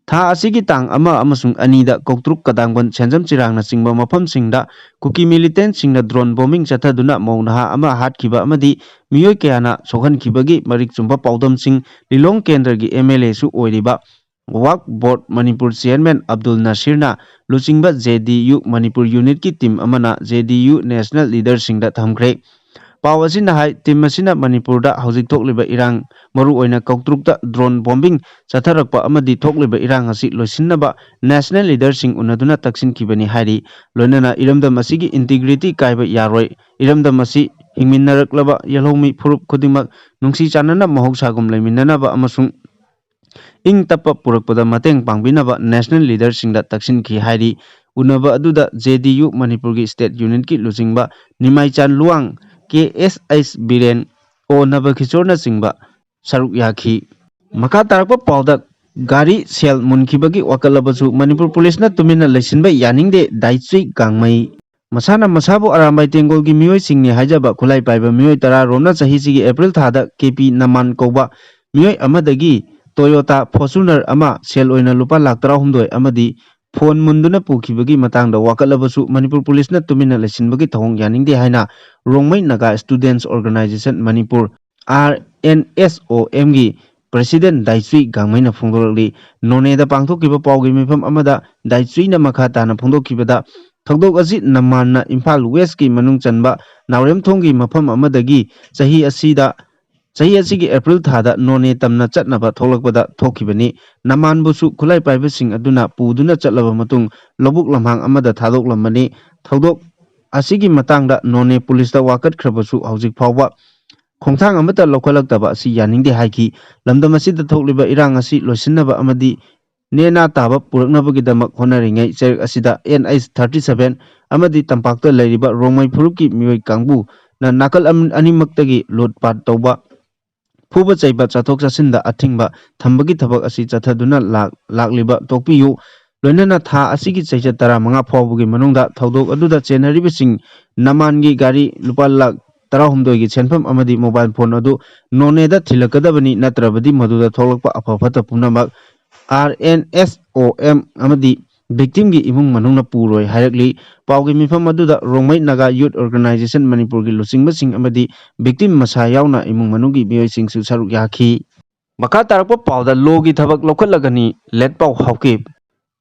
ꯊꯥ ꯑꯁꯤꯒꯤ ꯇꯥꯡ ꯑꯃ ꯑꯃꯁꯨꯡ ꯑꯅꯤꯗ ꯀꯧꯇ꯭ꯔꯨꯛ, ꯀꯗꯥꯡꯕꯟ, ꯁꯦꯟꯖꯝ ꯆꯤꯔꯥꯡꯅꯆꯤꯡꯕ ꯃꯐꯝꯁꯤꯡꯗ ꯀꯨꯀꯤ militantꯁꯤꯡꯅ drone bombing ꯆꯠꯊꯗꯨꯅ ꯃꯧ ꯅꯍꯥ ꯑꯃ ꯍꯥꯠꯈꯤꯕ ꯑꯃꯗꯤ ꯃꯤꯑꯣꯏ ꯀꯌꯥꯅ ꯁꯣꯛꯍꯟꯈꯤꯕꯒꯤ ꯃꯔꯤꯛ ꯆꯨꯝꯕ ꯄꯥꯎꯗꯝꯁꯤꯡ ꯂꯤꯂꯣꯡ ꯀꯦꯟꯗ꯭ꯔꯒꯤ MLAꯁꯨ ꯑꯣꯏꯔꯤꯕ ꯋꯥꯛꯐ ꯕꯣꯔꯗ ꯃꯅꯤꯄꯨꯔ chairman ꯑꯕꯗꯨꯜ ꯅꯁꯤꯔꯅ ꯂꯨꯆꯤꯡꯕ JDU ꯃꯅꯤꯄꯨꯔ unitꯀꯤ team ꯑꯃꯅ JDU national leaderꯁꯤꯡꯗ ꯊꯝꯈ꯭ꯔꯦ꯫ ꯄꯥꯎ ꯑꯁꯤꯅ ꯍꯥꯏ, team ꯑꯁꯤꯅ ꯃꯅꯤꯄꯨꯔꯗ ꯍꯧꯖꯤꯛ ꯊꯣꯛꯂꯤꯕ ꯏꯔꯥꯡ, ꯃꯔꯨꯑꯣꯏꯅ ꯀꯧꯇ꯭ꯔꯨꯛꯇ drone bombing ꯆꯠꯊꯔꯛꯄ ꯑꯃꯗꯤ ꯊꯣꯛꯂꯤꯕ ꯏꯔꯥꯡ ꯑꯁꯤ ꯂꯣꯏꯁꯤꯟꯅꯕ national leaderꯁꯤꯡ ꯎꯅꯗꯨꯅ ꯇꯛꯁꯤꯟꯈꯤꯕꯅꯤ ꯍꯥꯏꯔꯤ꯫ ꯂꯣꯏꯅꯅ ꯏꯔꯝꯗꯝ ꯑꯁꯤꯒꯤ integrity ꯀꯥꯏꯕ ꯌꯥꯔꯣꯏ, ꯏꯔꯝꯗꯝ ꯑꯁꯤ ꯍꯤꯡꯃꯤꯟꯅꯔꯛꯂꯕ ꯌꯦꯜꯍꯧꯃꯤ ꯐꯨꯔꯨꯞ ꯈꯨꯗꯤꯡꯃꯛ ꯅꯨꯡꯁꯤ ꯆꯥꯟꯅꯅ ꯃꯍꯧꯁꯥꯒꯨꯝ ꯂꯩꯃꯤꯟꯅꯅꯕ ꯑꯃꯁꯨꯡ ꯏꯪ ꯇꯞꯄ ꯄꯨꯔꯛꯄꯗ ꯃꯇꯦꯡ ꯄꯥꯡꯕꯤꯅꯕ national leaderꯁꯤꯡꯗ ꯇꯛꯁꯤꯟꯈꯤ ꯍꯥꯏꯔꯤ꯫ ꯎꯅꯕ ꯑꯗꯨꯗ JDU ꯃꯅꯤꯄꯨꯔꯒꯤ state unitꯀꯤ ꯂꯨꯆꯤꯡꯕ ꯅꯤꯃꯥꯏꯆꯥꯟ ꯂꯨꯋꯥꯡ, KSH ꯕꯤꯔꯦꯟ, O ꯅꯕꯀꯤꯁꯣꯔꯅꯆꯤꯡꯕ ꯁꯔꯨꯛ ꯌꯥꯈꯤ꯫ ꯃꯈꯥ ꯇꯥꯔꯛꯄ ꯄꯥꯎꯗ, ꯒꯥꯔꯤ ꯁꯦꯜ ꯃꯨꯟꯈꯤꯕꯒꯤ ꯋꯥꯀꯠꯂꯕꯁꯨ ꯃꯅꯤꯄꯨꯔ ꯄꯨꯂꯤꯁꯅ ꯇꯨꯃꯤꯟꯅ ꯂꯩꯁꯤꯟꯕ ꯌꯥꯅꯤꯡꯗꯦ, ꯗꯥꯏꯆꯨꯏ ꯒꯥꯡꯃꯩ꯫ ꯃꯁꯥꯅ ꯃꯁꯥꯕꯨ ꯑꯔꯥꯝꯕꯥꯏ ꯇꯦꯡꯒꯣꯜꯒꯤ ꯃꯤꯑꯣꯏꯁꯤꯡꯅꯤ ꯍꯥꯏꯖꯕ ꯈꯨꯠꯂꯥꯏ ꯄꯥꯏꯕ ꯃꯤꯑꯣꯏ ꯇꯔꯥ ꯔꯣꯝꯅ ꯆꯍꯤꯁꯤꯒꯤ ꯑꯦꯄ꯭ꯔꯤꯜ ꯊꯥꯗ KP ꯅꯃꯥꯟ ꯀꯧꯕ ꯃꯤꯑꯣꯏ ꯑꯃꯗꯒꯤ Toyota Fortuner ꯑꯃ ꯁꯦꯜ ꯑꯣꯏꯅ ꯂꯨꯄꯥ ꯂꯥꯈ ꯇꯔꯥꯍꯨꯝꯗꯣꯏ ꯑꯃꯗꯤ phone ꯃꯨꯟꯗꯨꯅ ꯄꯨꯈꯤꯕꯒꯤ ꯃꯇꯥꯡꯗ ꯋꯥꯀꯠꯂꯕꯁꯨ ꯃꯅꯤꯄꯨꯔ ꯄꯨꯂꯤꯁꯅ ꯇꯨꯃꯤꯟꯅ ꯂꯩꯁꯤꯟꯕꯒꯤ ꯊꯧꯑꯣꯡ ꯌꯥꯅꯤꯡꯗꯦ ꯍꯥꯏꯅ Rongmei Naga Students Organisation Manipur, RNSOMꯒꯤ president ꯗꯥꯏꯆꯨꯏ ꯒꯥꯡꯃꯩꯅ ꯐꯣꯡꯗꯣꯔꯛꯂꯤ꯫ ꯅꯣꯅꯦꯗ ꯄꯥꯡꯊꯣꯛꯈꯤꯕ ꯄꯥꯎꯒꯤ ꯃꯤꯐꯝ ꯑꯃꯗ ꯗꯥꯏꯆꯨꯏꯅ ꯃꯈꯥ ꯇꯥꯅ ꯐꯣꯡꯗꯣꯛꯈꯤꯕꯗ, ꯊꯧꯗꯣꯛ ꯑꯁꯤ ꯅꯃꯥꯟꯅ ꯏꯝꯐꯥꯜ Westꯀꯤ ꯃꯅꯨꯡ ꯆꯟꯕ ꯅꯥꯎꯔꯦꯝꯊꯣꯡꯒꯤ ꯃꯐꯝ ꯑꯃꯗꯒꯤ ꯆꯍꯤ ꯑꯁꯤꯗ, ꯆꯍꯤ ꯑꯁꯤꯒꯤ ꯑꯦꯄ꯭ꯔꯤꯜ ꯊꯥꯗ ꯅꯣꯅꯦ ꯇꯝꯅ ꯆꯠꯅꯕ ꯊꯣꯛꯂꯛꯄꯗ ꯊꯣꯛꯈꯤꯕꯅꯤ꯫ ꯅꯃꯥꯟꯕꯨꯁꯨ ꯈꯨꯠꯂꯥꯏ ꯄꯥꯏꯕꯁꯤꯡ ꯑꯗꯨꯅ ꯄꯨꯗꯨꯅ ꯆꯠꯂꯕ ꯃꯇꯨꯡ ꯂꯧꯕꯨꯛ ꯂꯝꯍꯥꯡ ꯑꯃꯗ ꯊꯥꯗꯣꯛꯂꯝꯕꯅꯤ꯫ ꯊꯧꯗꯣꯛ ꯑꯁꯤꯒꯤ ꯃꯇꯥꯡꯗ ꯅꯣꯅꯦ ꯄꯨꯂꯤꯁꯇ ꯋꯥꯀꯠꯈ꯭ꯔꯕꯁꯨ ꯍꯧꯖꯤꯛ ꯐꯥꯎꯕ ꯈꯣꯡꯊꯥꯡ ꯑꯃꯠꯇ ꯂꯧꯈꯠꯂꯛꯇꯕ ꯑꯁꯤ ꯌꯥꯅꯤꯡꯗꯦ ꯍꯥꯏꯈꯤ꯫ ꯂꯝꯗꯝ ꯑꯁꯤꯗ ꯊꯣꯛꯂꯤꯕ ꯏꯔꯥꯡ ꯑꯁꯤ ꯂꯣꯏꯁꯤꯟꯅꯕ ꯑꯃꯗꯤ ꯅꯦꯅꯥ ꯇꯥꯕ ꯄꯨꯔꯛꯅꯕꯒꯤꯗꯃꯛ ꯍꯣꯠꯅꯔꯤꯉꯩ ꯆꯩꯔꯛ ꯑꯁꯤꯗ NH thirty seven ꯑꯃꯗꯤ ꯇꯝꯄꯥꯛꯇ ꯂꯩꯔꯤꯕ ꯔꯣꯡꯃꯩ ꯐꯨꯔꯨꯞꯀꯤ ꯃꯤꯑꯣꯏ ꯀꯥꯡꯕꯨꯅ ꯅꯥꯀꯜ ꯑꯃ-, ꯑꯅꯤꯃꯛꯇꯒꯤ ꯂꯨꯠꯄꯥꯠ ꯇꯧꯕ, ꯐꯨꯕ ꯆꯩꯕ, ꯆꯠꯊꯣꯛ ꯆꯠꯁꯤꯟꯗ ꯑꯊꯤꯡꯕ ꯊꯝꯕꯒꯤ ꯊꯕꯛ ꯑꯁꯤ ꯆꯠꯊꯗꯨꯅ ꯂꯥꯛ-, ꯂꯥꯛꯂꯤꯕ ꯇꯣꯛꯄꯤꯌꯨ꯫ ꯂꯣꯏꯅꯅ ꯊꯥ ꯑꯁꯤꯒꯤ ꯆꯩꯆꯠ ꯇꯔꯥꯃꯉꯥ ꯐꯥꯎꯕꯒꯤ ꯃꯅꯨꯡꯗ ꯊꯧꯗꯣꯛ ꯑꯗꯨꯗ ꯆꯦꯟꯅꯔꯤꯕꯁꯤꯡ ꯅꯃꯥꯟꯒꯤ ꯒꯥꯔꯤ ꯂꯨꯄꯥ ꯂꯥꯈ ꯇꯔꯥꯍꯨꯝꯗꯣꯏꯒꯤ ꯁꯦꯟꯐꯝ ꯑꯃꯗꯤ ꯃꯣꯕꯥꯏꯜ ꯐꯣꯟ ꯑꯗꯨ ꯅꯣꯅꯦꯗ ꯊꯤꯜꯂꯛꯀꯗꯕꯅꯤ, ꯅꯠꯇ꯭ꯔꯕꯗꯤ ꯃꯗꯨꯗ ꯊꯣꯛꯂꯛꯄ ꯑꯐ ꯐꯠꯇ ꯄꯨꯝꯅꯃꯛ ꯑꯥꯔ ꯑꯦꯟ ꯑꯦꯁ ꯑꯣ ꯑꯦꯝ ꯑꯃꯗꯤ ꯚꯤꯛꯇꯤꯝꯒꯤ ꯏꯃꯨꯡ ꯃꯅꯨꯡꯅ ꯄꯨꯔꯣꯏ ꯍꯥꯏꯔꯛꯂꯤ꯫ ꯄꯥꯎꯒꯤ ꯃꯤꯐꯝ ꯑꯗꯨꯗ ꯔꯣꯡꯃꯩ ꯅꯥꯒꯥ ꯌꯨꯠ ꯑꯣꯔꯒꯅꯥꯏꯖꯦꯁꯟ ꯃꯅꯤꯄꯨꯔꯒꯤ ꯂꯨꯆꯤꯡꯕꯁꯤꯡ ꯑꯃꯗꯤ ꯚꯤꯛꯇꯤꯝ ꯃꯁꯥ ꯌꯥꯎꯅ ꯏꯃꯨꯡ ꯃꯅꯨꯡꯒꯤ ꯃꯤꯑꯣꯏꯁꯤꯡꯁꯨ ꯁꯔꯨꯛ ꯌꯥꯈꯤ꯫ ꯃꯈꯥ ꯇꯥꯔꯛꯄ ꯄꯥꯎꯗ ꯂꯣꯒꯤ ꯊꯕꯛ ꯂꯧꯈꯠꯂꯒꯅꯤ ꯂꯦꯠꯄꯥꯎ ꯍꯥꯎꯀꯤꯞ꯫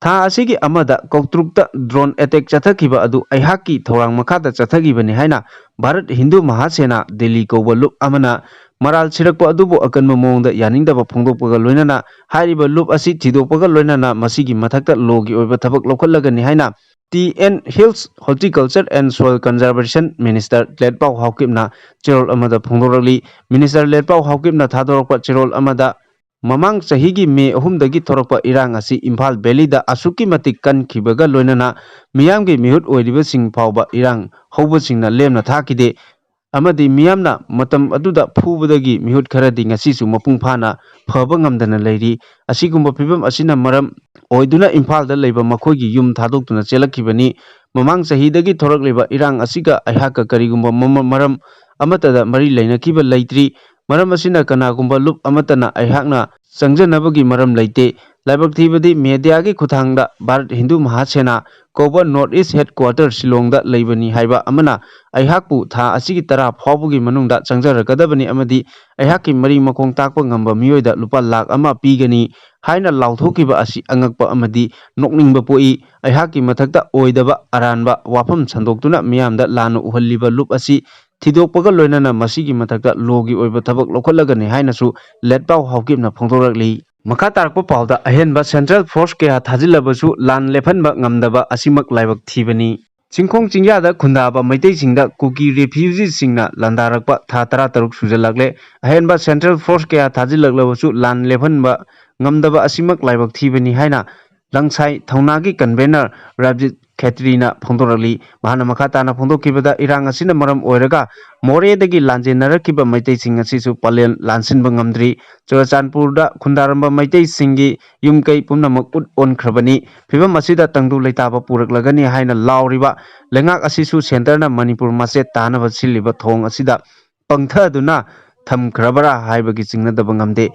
ꯊꯥ ꯑꯁꯤꯒꯤ ꯑꯃꯗ ꯀꯧꯇ꯭ꯔꯨꯛꯇ ꯗ꯭ꯔꯣꯟ ꯑꯦꯇꯦꯛ ꯆꯠꯊꯈꯤꯕ ꯑꯗꯨ ꯑꯩꯍꯥꯛꯀꯤ ꯊꯧꯔꯥꯡ ꯃꯈꯥꯗ ꯆꯠꯊꯈꯤꯕꯅꯤ ꯍꯥꯏꯅ ꯚꯥꯔꯠ ꯍꯤꯟꯗꯨ ꯃꯍꯥꯁꯦꯅꯥ ꯗꯤꯜꯂꯤ ꯀꯧꯕ ꯂꯨꯞ ꯑꯃꯅ ꯃꯔꯥꯜ ꯁꯤꯔꯛꯄ ꯑꯗꯨꯕꯨ ꯑꯀꯟꯕ ꯃꯑꯣꯡꯗ ꯌꯥꯅꯤꯡꯗꯕ ꯐꯣꯡꯗꯣꯛꯄꯒ ꯂꯣꯏꯅꯅ ꯍꯥꯏꯔꯤꯕ ꯂꯨꯞ ꯑꯁꯤ ꯊꯤꯗꯣꯛꯄꯒ ꯂꯣꯏꯅꯅ ꯃꯁꯤꯒꯤ ꯃꯊꯛꯇ ꯂꯣꯒꯤ ꯑꯣꯏꯕ ꯊꯕꯛ ꯂꯧꯈꯠꯂꯒꯅꯤ ꯍꯥꯏꯅ T N hills horticulture and soil conservation minister Letpao ꯍꯥꯎꯀꯤꯞꯅ ꯆꯦꯔꯣꯜ ꯑꯃꯗ ꯐꯣꯡꯗꯣꯔꯛꯂꯤ꯫ ꯃꯤꯅꯤꯁꯇꯔ ꯂꯦꯠꯄꯥꯎ ꯍꯥꯎꯀꯤꯞꯅ ꯊꯥꯗꯣꯔꯛꯄ ꯆꯦꯔꯣꯜ ꯑꯃꯗ ꯃꯃꯥꯡ ꯆꯍꯤꯒꯤ ꯃꯦ ꯑꯍꯨꯝꯗꯒꯤ ꯊꯣꯔꯛꯄ ꯏꯔꯥꯡ ꯑꯁꯤ ꯏꯝꯐꯥꯜ ꯚꯦꯂꯤꯗ ꯑꯁꯨꯛꯀꯤ ꯃꯇꯤꯛ ꯀꯟꯈꯤꯕꯒ ꯂꯣꯏꯅꯅ ꯃꯤꯌꯥꯝꯒꯤ ꯃꯤꯍꯨꯠ ꯑꯣꯏꯔꯤꯕꯁꯤꯡ ꯐꯥꯎꯕ ꯏꯔꯥꯡ ꯍꯧꯕꯁꯤꯡꯅ ꯂꯦꯝꯅ ꯊꯥꯈꯤꯗꯦ ꯑꯃꯗꯤ ꯃꯤꯌꯥꯝꯅ ꯃꯇꯝ ꯑꯗꯨꯗ ꯐꯨꯕꯗꯒꯤ ꯃꯤꯍꯨꯠ ꯈꯔꯗꯤ ꯉꯁꯤꯁꯨ ꯃꯄꯨꯡ ꯐꯥꯅ ꯐꯕ ꯉꯝꯗꯅ ꯂꯩꯔꯤ꯫ ꯑꯁꯤꯒꯨꯝꯕ ꯐꯤꯕꯝ ꯑꯁꯤꯅ ꯃꯔꯝ ꯑꯣꯏꯗꯨꯅ ꯏꯝꯐꯥꯜꯗ ꯂꯩꯕ ꯃꯈꯣꯏꯒꯤ ꯌꯨꯝ ꯊꯥꯗꯣꯛꯇꯨꯅ ꯆꯦꯜꯂꯛꯈꯤꯕꯅꯤ꯫ ꯃꯃꯥꯡ ꯆꯍꯤꯗꯒꯤ ꯊꯣꯔꯛꯂꯤꯕ ꯏꯔꯥꯡ ꯑꯁꯤꯒ ꯑꯩꯍꯥꯛꯀ ꯀꯔꯤꯒꯨꯝꯕ ꯃꯃ-, ꯃꯔꯝ ꯑꯃꯠꯇꯗ ꯃꯔꯤ ꯂꯩꯅꯈꯤꯕ ꯂꯩꯇ꯭ꯔꯤ꯫ ꯃꯔꯝ ꯑꯁꯤꯅ ꯀꯅꯥꯒꯨꯝꯕ ꯂꯨꯞ ꯑꯃꯠꯇꯅ ꯑꯩꯍꯥꯛꯅ ꯆꯪꯖꯅꯕꯒꯤ ꯃꯔꯝ ꯂꯩꯇꯦ꯫ ꯂꯥꯏꯕꯛ ꯊꯤꯕꯗꯤ ꯃꯦꯗꯤꯌꯥꯒꯤ ꯈꯨꯠꯊꯥꯡꯗ ꯚꯥꯔꯠ ꯍꯤꯟꯗꯨ ꯃꯍꯥꯁꯦꯅꯥ ꯀꯧꯕ ꯅꯣꯔꯠ ꯏꯁ ꯍꯦꯗ ꯀ꯭ꯋꯥꯇꯔ ꯁꯤꯂꯣꯡꯗ ꯂꯩꯕꯅꯤ ꯍꯥꯏꯕ ꯑꯃꯅ ꯑꯩꯍꯥꯛꯄꯨ ꯊꯥ ꯑꯁꯤꯒꯤ ꯇꯔꯥ ꯐꯥꯎꯕꯒꯤ ꯃꯅꯨꯡꯗ ꯆꯪꯖꯔꯛꯀꯗꯕꯅꯤ ꯑꯃꯗꯤ ꯑꯩꯍꯥꯛꯀꯤ ꯃꯔꯤ ꯃꯈꯣꯡ ꯇꯥꯛꯄ ꯉꯝꯕ ꯃꯤꯑꯣꯏꯗ ꯂꯨꯄꯥ ꯂꯥꯈ ꯑꯃ ꯄꯤꯒꯅꯤ ꯍꯥꯏꯅ ꯂꯥꯎꯊꯣꯛꯈꯤꯕ ꯑꯁꯤ ꯑꯉꯛꯄ ꯑꯃꯗꯤ ꯅꯣꯛꯅꯤꯡꯕ ꯄꯣꯛꯏ꯫ ꯑꯩꯍꯥꯛꯀꯤ ꯃꯊꯛꯇ ꯑꯣꯏꯗꯕ ꯑꯔꯥꯟꯕ ꯋꯥꯐꯝ ꯁꯟꯗꯣꯛꯇꯨꯅ ꯃꯤꯌꯥꯝꯗ ꯂꯥꯟꯅ ꯎꯍꯜꯂꯤꯕ ꯂꯨꯞ ꯑꯁꯤ ꯊꯤꯗꯣꯛꯄꯒ ꯂꯣꯏꯅꯅ ꯃꯁꯤꯒꯤ ꯃꯊꯛꯇ ꯂꯣꯒꯤ ꯑꯣꯏꯕ ꯊꯕꯛ ꯂꯧꯈꯠꯂꯒꯅꯤ ꯍꯥꯏꯅꯁꯨ ꯂꯦꯠꯄꯥꯎ ꯍꯥꯎꯀꯤꯞꯅ ꯐꯣꯡꯗꯣꯔꯛꯂꯤ꯫ ꯃꯈꯥ ꯇꯥꯔꯛꯄ ꯄꯥꯎꯗ ꯑꯍꯦꯟꯕ ꯁꯦꯟꯇ꯭ꯔꯦꯜ ꯐꯣꯔꯁ ꯀꯌꯥ ꯊꯥꯖꯤꯜꯂꯕꯁꯨ ꯂꯥꯟ ꯂꯦꯞꯍꯟꯕ ꯉꯝꯗꯕ ꯑꯁꯤꯃꯛ ꯂꯥꯏꯕꯛ ꯊꯤꯕꯅꯤ꯫ ꯆꯤꯡꯈꯣꯡ ꯆꯤꯡꯌꯥꯗ ꯈꯨꯟꯗꯥꯕ ꯃꯩꯇꯩꯁꯤꯡꯗ ꯀꯨꯀꯤ ꯔꯦꯐ꯭ꯌꯨꯖꯤꯁꯤꯡꯅ ꯂꯥꯟꯗꯥꯔꯛꯄ ꯊꯥ ꯇꯔꯥꯇꯔꯨꯛ ꯁꯨꯖꯜꯂꯛꯂꯦ꯫ ꯑꯍꯦꯟꯕ ꯁꯦꯟꯇ꯭ꯔꯦꯜ ꯐꯣꯔꯁ ꯀꯌꯥ ꯊꯥꯖꯤꯜꯂꯛꯂꯕꯁꯨ ꯂꯥꯟ ꯂꯦꯞꯍꯟꯕ ꯉꯝꯗꯕ ꯑꯁꯤꯃꯛ ꯂꯥꯏꯕꯛ ꯊꯤꯕꯅꯤ ꯍꯥꯏꯅ ꯂꯪꯁꯥꯏ ꯊꯧꯅꯥꯒꯤ convener ꯔꯥꯖꯤꯠ ꯈꯦꯇ꯭ꯔꯤꯅ ꯐꯣꯡꯗꯣꯔꯛꯂꯤ꯫ ꯃꯍꯥꯛꯅ ꯃꯈꯥ ꯇꯥꯅ ꯐꯣꯡꯗꯣꯛꯈꯤꯕꯗ, ꯏꯔꯥꯡ ꯑꯁꯤꯅ ꯃꯔꯝ ꯑꯣꯏꯔꯒ ꯃꯣꯔꯦꯗꯒꯤ ꯂꯥꯟꯖꯦꯟꯅꯔꯛꯈꯤꯕ ꯃꯩꯇꯩꯁꯤꯡ ꯑꯁꯤꯁꯨ ꯄꯂꯦꯟ ꯂꯥꯟꯁꯤꯟꯕ ꯉꯝꯗ꯭ꯔꯤ꯫ ꯆꯨꯔꯆꯥꯟꯄꯨꯔꯗ ꯈꯨꯟꯗꯥꯔꯝꯕ ꯃꯩꯇꯩꯁꯤꯡꯒꯤ ꯌꯨꯝ ꯀꯩ ꯄꯨꯝꯅꯃꯛ ꯎꯠ ꯑꯣꯟꯈ꯭ꯔꯕꯅꯤ꯫ ꯐꯤꯕꯝ ꯑꯁꯤꯗ ꯇꯪꯗꯨ ꯂꯩꯇꯥꯕ ꯄꯨꯔꯛꯂꯒꯅꯤ ꯍꯥꯏꯅ ꯂꯥꯎꯔꯤꯕ ꯂꯩꯉꯥꯛ ꯑꯁꯤꯁꯨ centreꯅ ꯃꯅꯤꯄꯨꯔ ꯃꯆꯦꯠ ꯇꯥꯅꯕ ꯁꯤꯜꯂꯤꯕ ꯊꯧꯑꯣꯡ ꯑꯁꯤꯗ ꯄꯪꯊꯗꯨꯅ ꯊꯝꯈ꯭ꯔꯕꯔꯥ ꯍꯥꯏꯕꯒꯤ ꯆꯤꯡꯅꯗꯕ ꯉꯝꯗꯦ꯫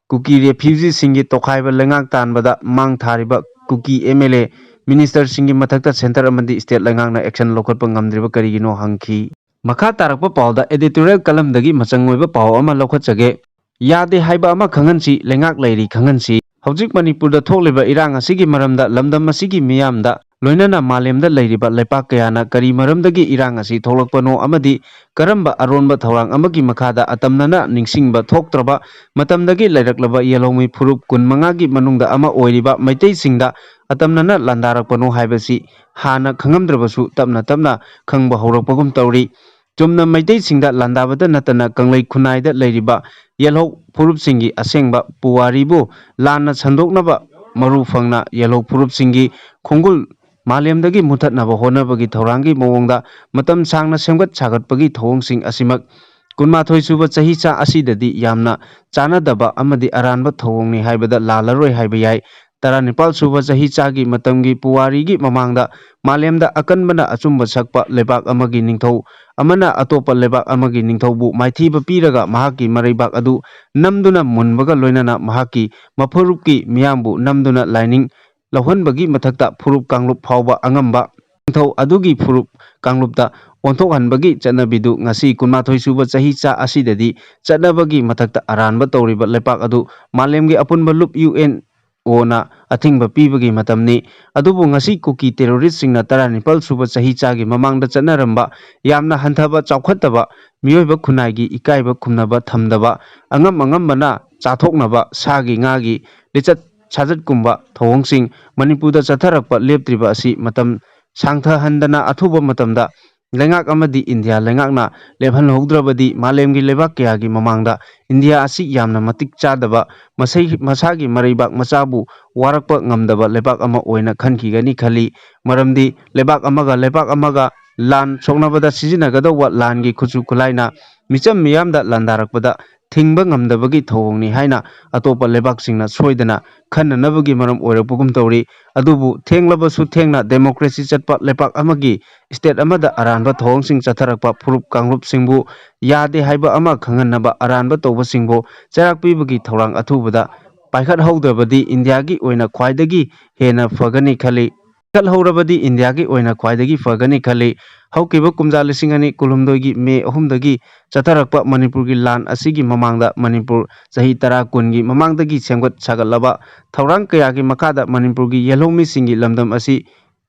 ꯀꯨꯀꯤ refugeeꯁꯤꯡꯒꯤ ꯇꯣꯈꯥꯏꯕ ꯂꯩꯉꯥꯛ ꯇꯥꯟꯕꯗ ꯃꯥꯡ ꯊꯥꯔꯤꯕ ꯀꯨꯀꯤ MLA, ministerꯁꯤꯡꯒꯤ ꯃꯊꯛꯇ centre ꯑꯃꯗꯤ state ꯂꯩꯉꯥꯛꯅ action ꯂꯧꯈꯠꯄ ꯉꯝꯗ꯭ꯔꯤꯕ ꯀꯔꯤꯒꯤꯅꯣ ꯍꯪꯈꯤ꯫ ꯃꯈꯥ ꯇꯥꯔꯛꯄ ꯄꯥꯎꯗ editorial columnꯗꯒꯤ ꯃꯆꯪ ꯑꯣꯏꯕ ꯄꯥꯎ ꯑꯃ ꯂꯧꯈꯠꯆꯒꯦ꯫ ꯌꯥꯗꯦ ꯍꯥꯏꯕ ꯑꯃ ꯈꯪꯍꯟꯁꯤ, ꯂꯩꯉꯥꯛ ꯂꯩꯔꯤ ꯈꯪꯍꯟꯁꯤ꯫ ꯍꯧꯖꯤꯛ ꯃꯅꯤꯄꯨꯔꯗ ꯊꯣꯛꯂꯤꯕ ꯏꯔꯥꯡ ꯑꯁꯤꯒꯤ ꯃꯔꯝꯗ ꯂꯝꯗꯝ ꯑꯁꯤꯒꯤ ꯃꯤꯌꯥꯝꯗ ꯂꯣꯏꯅꯅ ꯃꯥꯂꯦꯝꯗ ꯂꯩꯔꯤꯕ ꯂꯩꯄꯥꯛ ꯀꯌꯥꯅ ꯀꯔꯤ ꯃꯔꯝꯗꯒꯤ ꯏꯔꯥꯡ ꯑꯁꯤ ꯊꯣꯛꯂꯛꯄꯅꯣ ꯑꯃꯗꯤ ꯀꯔꯝꯕ ꯑꯔꯣꯟꯕ ꯊꯧꯔꯥꯡ ꯑꯃꯒꯤ ꯃꯈꯥꯗ ꯑꯇꯝꯅꯅ ꯅꯤꯡꯁꯤꯡꯕ ꯊꯣꯛꯇ꯭ꯔꯕ ꯃꯇꯝꯗꯒꯤ ꯂꯩꯔꯛꯂꯕ ꯌꯦꯜꯍꯧꯃꯤ ꯐꯨꯔꯨꯞ ꯀꯨꯟꯃꯉꯥꯒꯤ ꯃꯅꯨꯡꯗ ꯑꯃ ꯑꯣꯏꯔꯤꯕ ꯃꯩꯇꯩꯁꯤꯡꯗ ꯑꯇꯝꯅꯅ ꯂꯥꯟꯗꯥꯔꯛꯄꯅꯣ ꯍꯥꯏꯕꯁꯤ ꯍꯥꯟꯅ ꯈꯪꯉꯝꯗ꯭ꯔꯕꯁꯨ ꯇꯞꯅ ꯇꯞꯅ ꯈꯪꯕ ꯍꯧꯔꯛꯄꯒꯨꯝ ꯇꯧꯔꯤ꯫ ꯆꯨꯝꯅ ꯃꯩꯇꯩꯁꯤꯡꯗ ꯂꯥꯟꯗꯥꯕꯇ ꯅꯠꯇꯅ ꯀꯪꯂꯩ ꯈꯨꯟꯅꯥꯏꯗ ꯂꯩꯔꯤꯕ ꯌꯦꯜꯍꯧ ꯐꯨꯔꯨꯞꯁꯤꯡꯒꯤ ꯑꯁꯦꯡꯕ ꯄꯨꯋꯥꯔꯤꯕꯨ ꯂꯥꯟꯅ ꯁꯟꯗꯣꯛꯅꯕ ꯃꯔꯨ ꯐꯪꯅ ꯌꯦꯜꯍꯧ ꯐꯨꯔꯨꯞꯁꯤꯡꯒꯤ ꯈꯣꯡꯒꯨꯜ ꯃꯥꯂꯦꯝꯗꯒꯤ ꯃꯨꯠꯊꯠꯅꯕ ꯍꯣꯠꯅꯕꯒꯤ ꯊꯧꯔꯥꯡꯒꯤ ꯃꯑꯣꯡꯗ ꯃꯇꯝ ꯁꯥꯡꯅ ꯁꯦꯝꯒꯠ ꯁꯥꯒꯠꯄꯒꯤ ꯊꯧꯑꯣꯡꯁꯤꯡ ꯑꯁꯤꯃꯛ ꯀꯨꯟꯃꯥꯊꯣꯏ ꯁꯨꯕ ꯆꯍꯤꯆꯥ ꯑꯁꯤꯗꯗꯤ ꯌꯥꯝꯅ ꯆꯥꯅꯗꯕ ꯑꯃꯗꯤ ꯑꯔꯥꯟꯕ ꯊꯧꯑꯣꯡꯅꯤ ꯍꯥꯏꯕꯗ ꯂꯥꯜꯂꯔꯣꯏ ꯍꯥꯏꯕ ꯌꯥꯏ꯫ ꯇꯔꯥꯅꯤꯄꯥꯜ ꯁꯨꯕ ꯆꯍꯤꯆꯥꯒꯤ ꯃꯇꯝꯒꯤ ꯄꯨꯋꯥꯔꯤꯒꯤ ꯃꯃꯥꯡꯗ ꯃꯥꯂꯦꯝꯗ ꯑꯀꯟꯕꯅ ꯑꯆꯨꯝꯕ ꯁꯛꯄ ꯂꯩꯕꯥꯛ ꯑꯃꯒꯤ ꯅꯤꯡꯊꯧ ꯑꯃꯅ ꯑꯇꯣꯞꯄ ꯂꯩꯕꯥꯛ ꯑꯃꯒꯤ ꯅꯤꯡꯊꯧꯕꯨ ꯃꯥꯏꯊꯤꯕ ꯄꯤꯔꯒ ꯃꯍꯥꯛꯀꯤ ꯃꯔꯩꯕꯥꯛ ꯑꯗꯨ ꯅꯝꯗꯨꯅ ꯃꯨꯟꯕꯒ ꯂꯣꯏꯅꯅ ꯃꯍꯥꯛꯀꯤ ꯃꯐꯨꯔꯨꯞꯀꯤ ꯃꯤꯌꯥꯝꯕꯨ ꯅꯝꯗꯨꯅ ꯂꯥꯏꯅꯤꯡ ꯂꯧꯍꯟꯕꯒꯤ ꯃꯊꯛꯇ ꯐꯨꯔꯨꯞ ꯀꯥꯡꯂꯨꯞ ꯐꯥꯎꯕ ꯑꯉꯝꯕ ꯅꯤꯡꯊꯧ ꯑꯗꯨꯒꯤ ꯐꯨꯔꯨꯞ ꯀꯥꯡꯂꯨꯞꯇ ꯑꯣꯟꯊꯣꯛꯍꯟꯕꯒꯤ ꯆꯠꯅꯕꯤꯗꯨ ꯉꯁꯤ ꯀꯨꯟꯃꯥꯊꯣꯏ ꯁꯨꯕ ꯆꯍꯤꯆꯥ ꯑꯁꯤꯗꯗꯤ ꯆꯠꯅꯕꯒꯤ ꯃꯊꯛꯇ ꯑꯔꯥꯟꯕ ꯇꯧꯔꯤꯕ ꯂꯩꯄꯥꯛ ꯑꯗꯨ ꯃꯥꯂꯦꯝꯒꯤ ꯑꯄꯨꯟꯕ ꯂꯨꯞ UNOꯅ ꯑꯊꯤꯡꯕ ꯄꯤꯕꯒꯤ ꯃꯇꯝꯅꯤ꯫ ꯑꯗꯨꯕꯨ ꯉꯁꯤ ꯀꯨꯀꯤ terroristꯁꯤꯡꯅ ꯇꯔꯥꯅꯤꯄꯥꯜ ꯁꯨꯕ ꯆꯍꯤꯆꯥꯒꯤ ꯃꯃꯥꯡꯗ ꯆꯠꯅꯔꯝꯕ ꯌꯥꯝꯅ ꯍꯟꯊꯕ ꯆꯥꯎꯈꯠꯇꯕ ꯃꯤꯑꯣꯏꯕ ꯈꯨꯟꯅꯥꯏꯒꯤ ꯏꯀꯥꯏꯕ ꯈꯨꯝꯅꯕ ꯊꯝꯗꯕ ꯑꯉꯝ ꯑꯉꯝꯕꯅ ꯆꯥꯊꯣꯛꯅꯕ ꯁꯥꯒꯤ ꯉꯥꯒꯤ ꯂꯤꯆꯠ ꯁꯥꯖꯠꯀꯨꯝꯕ ꯊꯧꯑꯣꯡꯁꯤꯡ ꯃꯅꯤꯄꯨꯔꯗ ꯆꯠꯊꯔꯛꯄ ꯂꯦꯞꯇ꯭ꯔꯤꯕ ꯑꯁꯤ ꯃꯇꯝ ꯁꯥꯡꯊꯍꯟꯗꯅ ꯑꯊꯨꯕ ꯃꯇꯝꯗ ꯂꯩꯉꯥꯛ ꯑꯃꯗꯤ ꯏꯟꯗꯤꯌꯥ ꯂꯩꯉꯥꯛꯅ ꯂꯦꯞꯍꯟꯍꯧꯗ꯭ꯔꯕꯗꯤ ꯃꯥꯂꯦꯝꯒꯤ ꯂꯩꯕꯥꯛ ꯀꯌꯥꯒꯤ ꯃꯃꯥꯡꯗ ꯏꯟꯗꯤꯌꯥ ꯑꯁꯤ ꯌꯥꯝꯅ ꯃꯇꯤꯛ ꯆꯥꯗꯕ, ꯃꯁꯩ-, ꯃꯁꯥꯒꯤ ꯃꯔꯩꯕꯥꯛ ꯃꯆꯥꯕꯨ ꯋꯥꯔꯛꯄ ꯉꯝꯗꯕ ꯂꯩꯕꯥꯛ ꯑꯃ ꯑꯣꯏꯅ ꯈꯟꯈꯤꯒꯅꯤ ꯈꯜꯂꯤ꯫ ꯃꯔꯝꯗꯤ ꯂꯩꯕꯥꯛ ꯑꯃꯒ ꯂꯩꯕꯥꯛ ꯑꯃꯒ ꯂꯥꯟ ꯁꯣꯛꯅꯕꯗ ꯁꯤꯖꯤꯟꯅꯒꯗꯧꯕ ꯂꯥꯟꯒꯤ ꯈꯨꯠꯁꯨ ꯈꯨꯠꯂꯥꯏꯅ ꯃꯤꯆꯝ ꯃꯤꯌꯥꯝꯗ ꯂꯥꯟꯗꯥꯔꯛꯄꯗ ꯊꯤꯡꯕ ꯉꯝꯗꯕꯒꯤ ꯊꯧꯑꯣꯡꯅꯤ ꯍꯥꯏꯅ ꯑꯇꯣꯞꯄ ꯂꯩꯕꯥꯛꯁꯤꯡꯅ ꯁꯣꯏꯗꯅ ꯈꯟꯅꯅꯕꯒꯤ ꯃꯔꯝ ꯑꯣꯏꯔꯛꯄꯒꯨꯝ ꯇꯧꯔꯤ꯫ ꯑꯗꯨꯕꯨ ꯊꯦꯡꯂꯕꯁꯨ ꯊꯦꯡꯅ ꯗꯦꯃꯣꯀ꯭ꯔꯦꯁꯤ ꯆꯠꯄ ꯂꯩꯄꯥꯛ ꯑꯃꯒꯤ ꯁ꯭ꯇꯦꯠ ꯑꯃꯗ ꯑꯔꯥꯟꯕ ꯊꯧꯑꯣꯡꯁꯤꯡ ꯆꯠꯊꯔꯛꯄ ꯐꯨꯔꯨꯞ ꯀꯥꯡꯂꯨꯞꯁꯤꯡꯕꯨ ꯌꯥꯗꯦ ꯍꯥꯏꯕ ꯑꯃ ꯈꯪꯍꯟꯅꯕ ꯑꯔꯥꯟꯕ ꯇꯧꯕꯁꯤꯡꯕꯨ ꯆꯩꯔꯥꯛ ꯄꯤꯕꯒꯤ ꯊꯧꯔꯥꯡ ꯑꯊꯨꯕꯗ ꯄꯥꯏꯈꯠꯍꯧꯗ꯭ꯔꯕꯗꯤ ꯏꯟꯗꯤꯌꯥꯒꯤ ꯑꯣꯏꯅ ꯈ꯭ꯋꯥꯏꯗꯒꯤ ꯍꯦꯟꯅ ꯐꯒꯅꯤ ꯈꯜꯂꯤ꯫ ꯄꯥꯏꯈꯠꯍꯧꯔꯕꯗꯤ ꯏꯟꯗꯤꯌꯥꯒꯤ ꯑꯣꯏꯅ ꯈ꯭ꯋꯥꯏꯗꯒꯤ ꯐꯒꯅꯤ ꯈꯜꯂꯤ꯫ ꯍꯧꯈꯤꯕ ꯀꯨꯝꯖꯥ ꯂꯤꯁꯤꯡ ꯑꯅꯤ ꯀꯨꯟꯍꯨꯝꯗꯣꯏꯒꯤ ꯃꯦ ꯑꯍꯨꯝꯗꯒꯤ ꯆꯠꯊꯔꯛꯄ ꯃꯅꯤꯄꯨꯔꯒꯤ ꯂꯥꯟ ꯑꯁꯤꯒꯤ ꯃꯃꯥꯡꯗ ꯃꯅꯤꯄꯨꯔ ꯆꯍꯤ ꯇꯔꯥ ꯀꯨꯟꯒꯤ ꯃꯃꯥꯡꯗꯒꯤ ꯁꯦꯝꯒꯠ ꯁꯥꯒꯠꯂꯕ ꯊꯧꯔꯥꯡ ꯀꯌꯥꯒꯤ ꯃꯈꯥꯗ ꯃꯅꯤꯄꯨꯔꯒꯤ ꯌꯦꯜꯍꯧꯃꯤꯁꯤꯡꯒꯤ ꯂꯝꯗꯝ ꯑꯁꯤ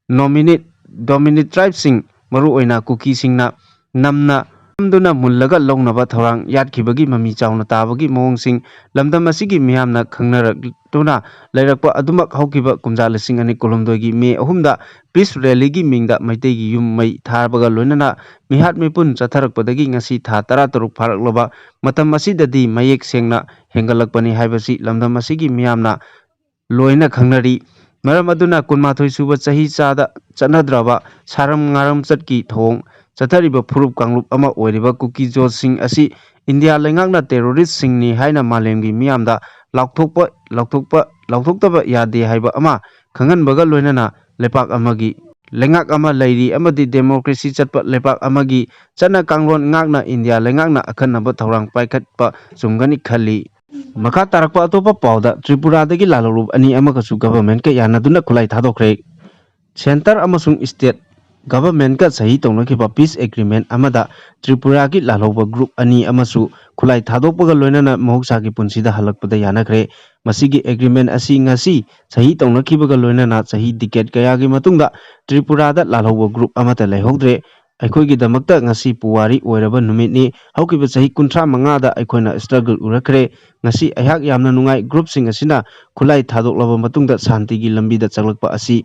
ꯅꯣꯃꯤꯅꯤꯠ ꯗꯣꯃꯤꯅꯤꯠ ꯇ꯭ꯔꯥꯏꯕꯁꯤꯡ, ꯃꯔꯨꯑꯣꯏꯅ ꯀꯨꯀꯤꯁꯤꯡꯅ ꯅꯝꯅ ꯅꯝꯗꯨꯅ ꯃꯨꯜꯂꯒ ꯂꯧꯅꯕ ꯊꯧꯔꯥꯡ ꯌꯥꯠꯈꯤꯕꯒꯤ ꯃꯃꯤ ꯆꯥꯎꯅ ꯇꯥꯕꯒꯤ ꯃꯑꯣꯡꯁꯤꯡ ꯂꯝꯗꯝ ꯑꯁꯤꯒꯤ ꯃꯤꯌꯥꯝꯅ ꯈꯪꯅꯔꯛꯇꯨꯅ ꯂꯩꯔꯛꯄ ꯑꯗꯨꯃꯛ ꯍꯧꯈꯤꯕ ꯀꯨꯝꯖꯥ ꯂꯤꯁꯤꯡ ꯑꯅꯤ ꯀꯨꯟꯍꯨꯝꯗꯣꯏꯒꯤ ꯃꯦ ꯑꯍꯨꯝꯗ ꯄꯤꯁ ꯔꯦꯂꯤꯒꯤ ꯃꯤꯡꯗ ꯃꯩꯇꯩꯒꯤ ꯌꯨꯝ ꯃꯩ ꯊꯥꯕꯒ ꯂꯣꯏꯅꯅ ꯃꯤꯍꯥꯠ ꯃꯤꯄꯨꯟ ꯆꯠꯊꯔꯛꯄꯗꯒꯤ ꯉꯁꯤ ꯊꯥ ꯇꯔꯥ ꯇꯔꯨꯛ ꯐꯥꯔꯛꯂꯕ ꯃꯇꯝ ꯑꯁꯤꯗꯗꯤ ꯃꯌꯦꯛ ꯁꯦꯡꯅ ꯍꯦꯟꯒꯠꯂꯛꯄꯅꯤ ꯍꯥꯏꯕꯁꯤ ꯂꯝꯗꯝ ꯑꯁꯤꯒꯤ ꯃꯤꯌꯥꯝꯅ ꯂꯣꯏꯅ ꯈꯪꯅꯔꯤ꯫ ꯃꯔꯝ ꯑꯗꯨꯅ ꯀꯨꯟꯃꯥꯊꯣꯏ ꯁꯨꯕ ꯆꯍꯤ ꯆꯥꯗ ꯆꯠꯅꯗ꯭ꯔꯕ ꯁꯥꯔꯝ ꯉꯥꯔꯝ ꯆꯠꯀꯤ ꯊꯧꯑꯣꯡ ꯆꯠꯊꯔꯤꯕ ꯐꯨꯔꯨꯞ ꯀꯥꯡꯂꯨꯞ ꯑꯃ ꯑꯣꯏꯔꯤꯕ ꯀꯨꯀꯤ ꯖꯣꯠꯁꯤꯡ ꯑꯁꯤ ꯏꯟꯗꯤꯌꯥ ꯂꯩꯉꯥꯛꯅ ꯇꯦꯔꯣꯔꯤꯁꯁꯤꯡꯅꯤ ꯍꯥꯏꯅ ꯃꯥꯂꯦꯝꯒꯤ ꯃꯤꯌꯥꯝꯗ ꯂꯥꯎꯊꯣꯛꯄ, ꯂꯥꯎꯊꯣꯛꯄ, ꯂꯥꯎꯊꯣꯛꯇꯕ ꯌꯥꯗꯦ ꯍꯥꯏꯕ ꯑꯃ ꯈꯪꯍꯟꯕꯒ ꯂꯣꯏꯅꯅ ꯂꯩꯄꯥꯛ ꯑꯃꯒꯤ ꯂꯩꯉꯥꯛ ꯑꯃ ꯂꯩꯔꯤ ꯑꯃꯗꯤ ꯗꯦꯃꯣꯀ꯭ꯔꯦꯁꯤ ꯆꯠꯄ ꯂꯩꯄꯥꯛ ꯑꯃꯒꯤ ꯆꯠꯅ ꯀꯥꯡꯂꯣꯟ ꯉꯥꯛꯅ ꯏꯟꯗꯤꯌꯥ ꯂꯩꯉꯥꯛꯅ ꯑꯈꯟꯅꯕ ꯊꯧꯔꯥꯡ ꯄꯥꯏꯈꯠꯄ ꯆꯨꯝꯒꯅꯤ ꯈꯜꯂꯤ꯫ ꯃꯈꯥ ꯇꯥꯔꯛꯄ ꯑꯇꯣꯞꯄ ꯄꯥꯎꯗ ꯇ꯭ꯔꯤꯄꯨꯔꯥꯗꯒꯤ ꯂꯥꯜꯍꯧꯂꯨꯞ ꯑꯅꯤ ꯑꯃꯒꯁꯨ ꯒꯚꯔꯟꯃꯦꯟꯠꯀ ꯌꯥꯅꯗꯨꯅ ꯈꯨꯠꯂꯥꯏ ꯊꯥꯗꯣꯛꯈ꯭ꯔꯦ꯫ ꯁꯦꯟꯇꯔ ꯑꯃꯁꯨꯡ ꯁ꯭ꯇꯦꯠ ꯒꯚꯔꯟꯃꯦꯟꯠꯀ ꯁꯍꯤ ꯇꯧꯅꯈꯤꯕ ꯄꯤꯁ ꯑꯦꯒ꯭ꯔꯤꯃꯦꯟꯠ ꯑꯃꯗ ꯇ꯭ꯔꯤꯄꯨꯔꯥꯒꯤ ꯂꯥꯜꯍꯧꯕ ꯒ꯭ꯔꯨꯞ ꯑꯅꯤ ꯑꯃꯁꯨ ꯈꯨꯠꯂꯥꯏ ꯊꯥꯗꯣꯛꯄꯒ ꯂꯣꯏꯅꯅ ꯃꯍꯧꯁꯥꯒꯤ ꯄꯨꯟꯁꯤꯗ ꯍꯜꯂꯛꯄꯗ ꯌꯥꯅꯈ꯭ꯔꯦ꯫ ꯃꯁꯤꯒꯤ ꯑꯦꯒ꯭ꯔꯤꯃꯦꯟꯠ ꯑꯁꯤ ꯉꯁꯤ ꯁꯍꯤ ꯇꯧꯅꯈꯤꯕꯒ ꯂꯣꯏꯅꯅ ꯆꯍꯤ ꯗꯤꯀꯦꯠ ꯀꯌꯥꯒꯤ ꯃꯇꯨꯡꯗ ꯇ꯭ꯔꯤꯄꯨꯔꯥꯗ ꯂꯥꯜꯍꯧꯕ ꯒ꯭ꯔꯨꯞ ꯑꯃꯠꯇ ꯂꯩꯍꯧꯗ꯭ꯔꯦ꯫ ꯑꯩꯈꯣꯏꯒꯤꯗꯃꯛꯇ ꯉꯁꯤ ꯄꯨꯋꯥꯔꯤ ꯑꯣꯏꯔꯕ ꯅꯨꯃꯤꯠꯅꯤ꯫ ꯍꯧꯈꯤꯕ ꯆꯍꯤ ꯀꯨꯟꯊ꯭ꯔꯥ ꯃꯉꯥꯗ ꯑꯩꯈꯣꯏꯅ ꯁ꯭ꯇ꯭ꯔꯒꯜ ꯎꯔꯛꯈ꯭ꯔꯦ꯫ ꯉꯁꯤ ꯑꯩꯍꯥꯛ ꯌꯥꯝꯅ ꯅꯨꯡꯉꯥꯏ꯫ ꯒ꯭ꯔꯨꯞꯁꯤꯡ ꯑꯁꯤꯅ ꯈꯨꯠꯂꯥꯏ ꯊꯥꯗꯣꯛꯂꯕ ꯃꯇꯨꯡꯗ ꯁꯥꯟꯇꯤꯒꯤ ꯂꯝꯕꯤꯗ ꯆꯪꯂꯛꯄ ꯑꯁꯤ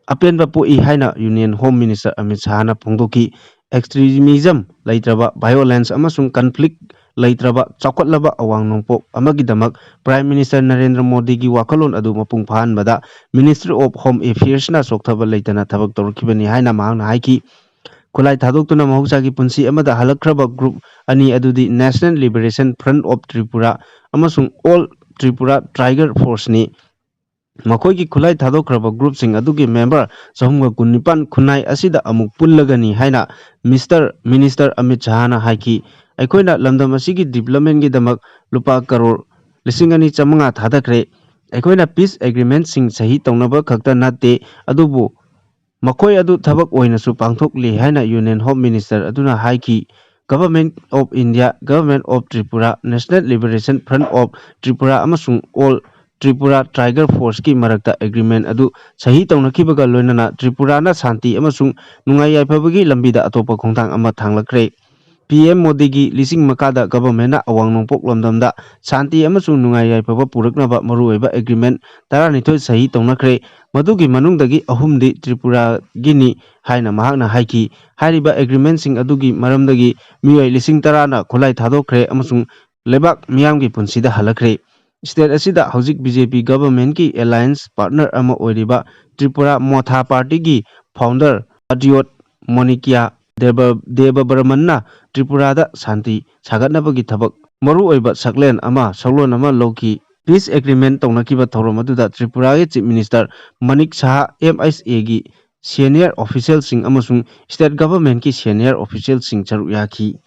ꯑꯄꯦꯟꯕ ꯄꯣꯛꯏ ꯍꯥꯏꯅ Union Home Minister ꯑꯃꯤꯠ ꯁꯍꯥꯅ ꯐꯣꯡꯗꯣꯛꯈꯤ꯫ Extremism ꯂꯩꯇ꯭ꯔꯕ, violence ꯑꯃꯁꯨꯡ conflict ꯂꯩꯇ꯭ꯔꯕ ꯆꯥꯎꯈꯠꯂꯕ ꯑꯋꯥꯡ ꯅꯣꯡꯄꯣꯛ ꯑꯃꯒꯤꯗꯃꯛ Prime Minister ꯅꯔꯦꯟꯗ꯭ꯔ ꯃꯣꯗꯤꯒꯤ ꯋꯥꯈꯜꯂꯣꯟ ꯑꯗꯨ ꯃꯄꯨꯡ ꯐꯥꯍꯟꯕꯗ Ministry of Home Affairsꯅ ꯆꯣꯛꯊꯕ ꯂꯩꯇꯅ ꯊꯕꯛ ꯇꯧꯔꯛꯈꯤꯕꯅꯤ ꯍꯥꯏꯅ ꯃꯍꯥꯛꯅ ꯍꯥꯏꯈꯤ꯫ ꯈꯨꯠꯂꯥꯏ ꯊꯥꯗꯣꯛꯇꯨꯅ ꯃꯍꯧꯁꯥꯒꯤ ꯄꯨꯟꯁꯤ ꯑꯃꯗ ꯍꯜꯂꯛꯈ꯭ꯔꯕ group ꯑꯅꯤ ꯑꯗꯨꯗꯤ National Liberation Front of Tripura ꯑꯃꯁꯨꯡ All Tripura Tiger Forceꯅꯤ꯫ ꯃꯈꯣꯏꯒꯤ ꯈꯨꯠꯂꯥꯏ ꯊꯥꯗꯣꯛꯈ꯭ꯔꯕ groupꯁꯤꯡ ꯑꯗꯨꯒꯤ member ꯆꯍꯨꯝꯒ ꯀꯨꯟꯅꯤꯄꯥꯟ ꯈꯨꯟꯅꯥꯏ ꯑꯁꯤꯗ ꯑꯃꯨꯛ ꯄꯨꯜꯂꯒꯅꯤ ꯍꯥꯏꯅ Mister Minister ꯑꯃꯤꯠ ꯁꯍꯥꯅ ꯍꯥꯏꯈꯤ꯫ ꯑꯩꯈꯣꯏꯅ ꯂꯝꯗꯝ ꯑꯁꯤꯒꯤ developmentꯒꯤꯗꯃꯛ ꯂꯨꯄꯥ ꯀꯔꯣꯔ ꯂꯤꯁꯤꯡ ꯑꯅꯤ ꯆꯥꯃꯉꯥ ꯊꯥꯗꯈ꯭ꯔꯦ꯫ ꯑꯩꯈꯣꯏꯅ peace agreementꯁꯤꯡ ꯁꯍꯤ ꯇꯧꯅꯕ ꯈꯛꯇ ꯅꯠꯇꯦ, ꯑꯗꯨꯕꯨ ꯃꯈꯣꯏ ꯑꯗꯨ ꯊꯕꯛ ꯑꯣꯏꯅꯁꯨ ꯄꯥꯡꯊꯣꯛꯂꯤ ꯍꯥꯏꯅ Union Home Minister ꯑꯗꯨꯅ ꯍꯥꯏꯈꯤ꯫ Government of India, Government of Tripura, National Liberation Front of Tripura ꯑꯃꯁꯨꯡ All Tripura Tiger Forceꯀꯤ ꯃꯔꯛꯇ agreement ꯑꯗꯨ ꯁꯍꯤ ꯇꯧꯅꯈꯤꯕꯒ ꯂꯣꯏꯅꯅ ꯇ꯭ꯔꯤꯄꯨꯔꯥꯅ ꯁꯥꯟꯇꯤ ꯑꯃꯁꯨꯡ ꯅꯨꯡꯉꯥꯏ ꯌꯥꯏꯐꯕꯒꯤ ꯂꯝꯕꯤꯗ ꯑꯇꯣꯞꯄ ꯈꯣꯡꯊꯥꯡ ꯑꯃ ꯊꯥꯡꯂꯛꯈ꯭ꯔꯦ꯫ P M ꯃꯣꯗꯤꯒꯤ ꯂꯤꯁꯤꯡ ꯃꯈꯥꯗ governmentꯅ ꯑꯋꯥꯡ ꯅꯣꯡꯄꯣꯛ ꯂꯝꯗꯝꯗ ꯁꯥꯟꯇꯤ ꯑꯃꯁꯨꯡ ꯅꯨꯡꯉꯥꯏ ꯌꯥꯏꯐꯕ ꯄꯨꯔꯛꯅꯕ ꯃꯔꯨꯑꯣꯏꯕ agreement ꯇꯔꯥꯅꯤꯊꯣꯏ ꯁꯍꯤ ꯇꯧꯅꯈ꯭ꯔꯦ꯫ ꯃꯗꯨꯒꯤ ꯃꯅꯨꯡꯗꯒꯤ ꯑꯍꯨꯝꯗꯤ ꯇ꯭ꯔꯤꯄꯨꯔꯥꯒꯤꯅꯤ ꯍꯥꯏꯅ ꯃꯍꯥꯛꯅ ꯍꯥꯏꯈꯤ꯫ ꯍꯥꯏꯔꯤꯕ agreementꯁꯤꯡ ꯑꯗꯨꯒꯤ ꯃꯔꯝꯗꯒꯤ ꯃꯤꯑꯣꯏ ꯂꯤꯁꯤꯡ ꯇꯔꯥꯅ ꯈꯨꯠꯂꯥꯏ ꯊꯥꯗꯣꯛꯈ꯭ꯔꯦ ꯑꯃꯁꯨꯡ ꯂꯩꯕꯥꯛ ꯃꯤꯌꯥꯝꯒꯤ ꯄꯨꯟꯁꯤꯗ ꯍꯜꯂꯛꯈ꯭ꯔꯦ꯫ State ꯑꯁꯤꯗ ꯍꯧꯖꯤꯛ B J P governmentꯀꯤ alliance partner ꯑꯃ ꯑꯣꯏꯔꯤꯕ ꯇ꯭ꯔꯤꯄꯨꯔꯥ ꯃꯣꯊꯥ partyꯒꯤ founder ꯑꯗꯤꯌꯣꯠ ꯃꯣꯅꯤꯀꯤꯌꯥ ꯗꯦꯕ-, ꯗꯦꯕꯕꯔꯃꯟꯅ ꯇ꯭ꯔꯤꯄꯨꯔꯥꯗ ꯁꯥꯟꯇꯤ ꯁꯥꯒꯠꯅꯕꯒꯤ ꯊꯕꯛ ꯃꯔꯨꯑꯣꯏꯕ ꯁꯛꯂꯦꯟ ꯑꯃ, ꯁꯛꯂꯣꯟ ꯑꯃ ꯂꯧꯈꯤ꯫ Peace agreement ꯇꯧꯅꯈꯤꯕ ꯊꯧꯔꯝ ꯑꯗꯨꯗ ꯇ꯭ꯔꯤꯄꯨꯔꯥꯒꯤ Chief Minister ꯃꯅꯤꯛ ꯁꯍꯥ, M H Aꯒꯤ senior officialꯁꯤꯡ ꯑꯃꯁꯨꯡ state governmentꯀꯤ senior officialꯁꯤꯡ ꯁꯔꯨꯛ ꯌꯥꯈꯤ꯫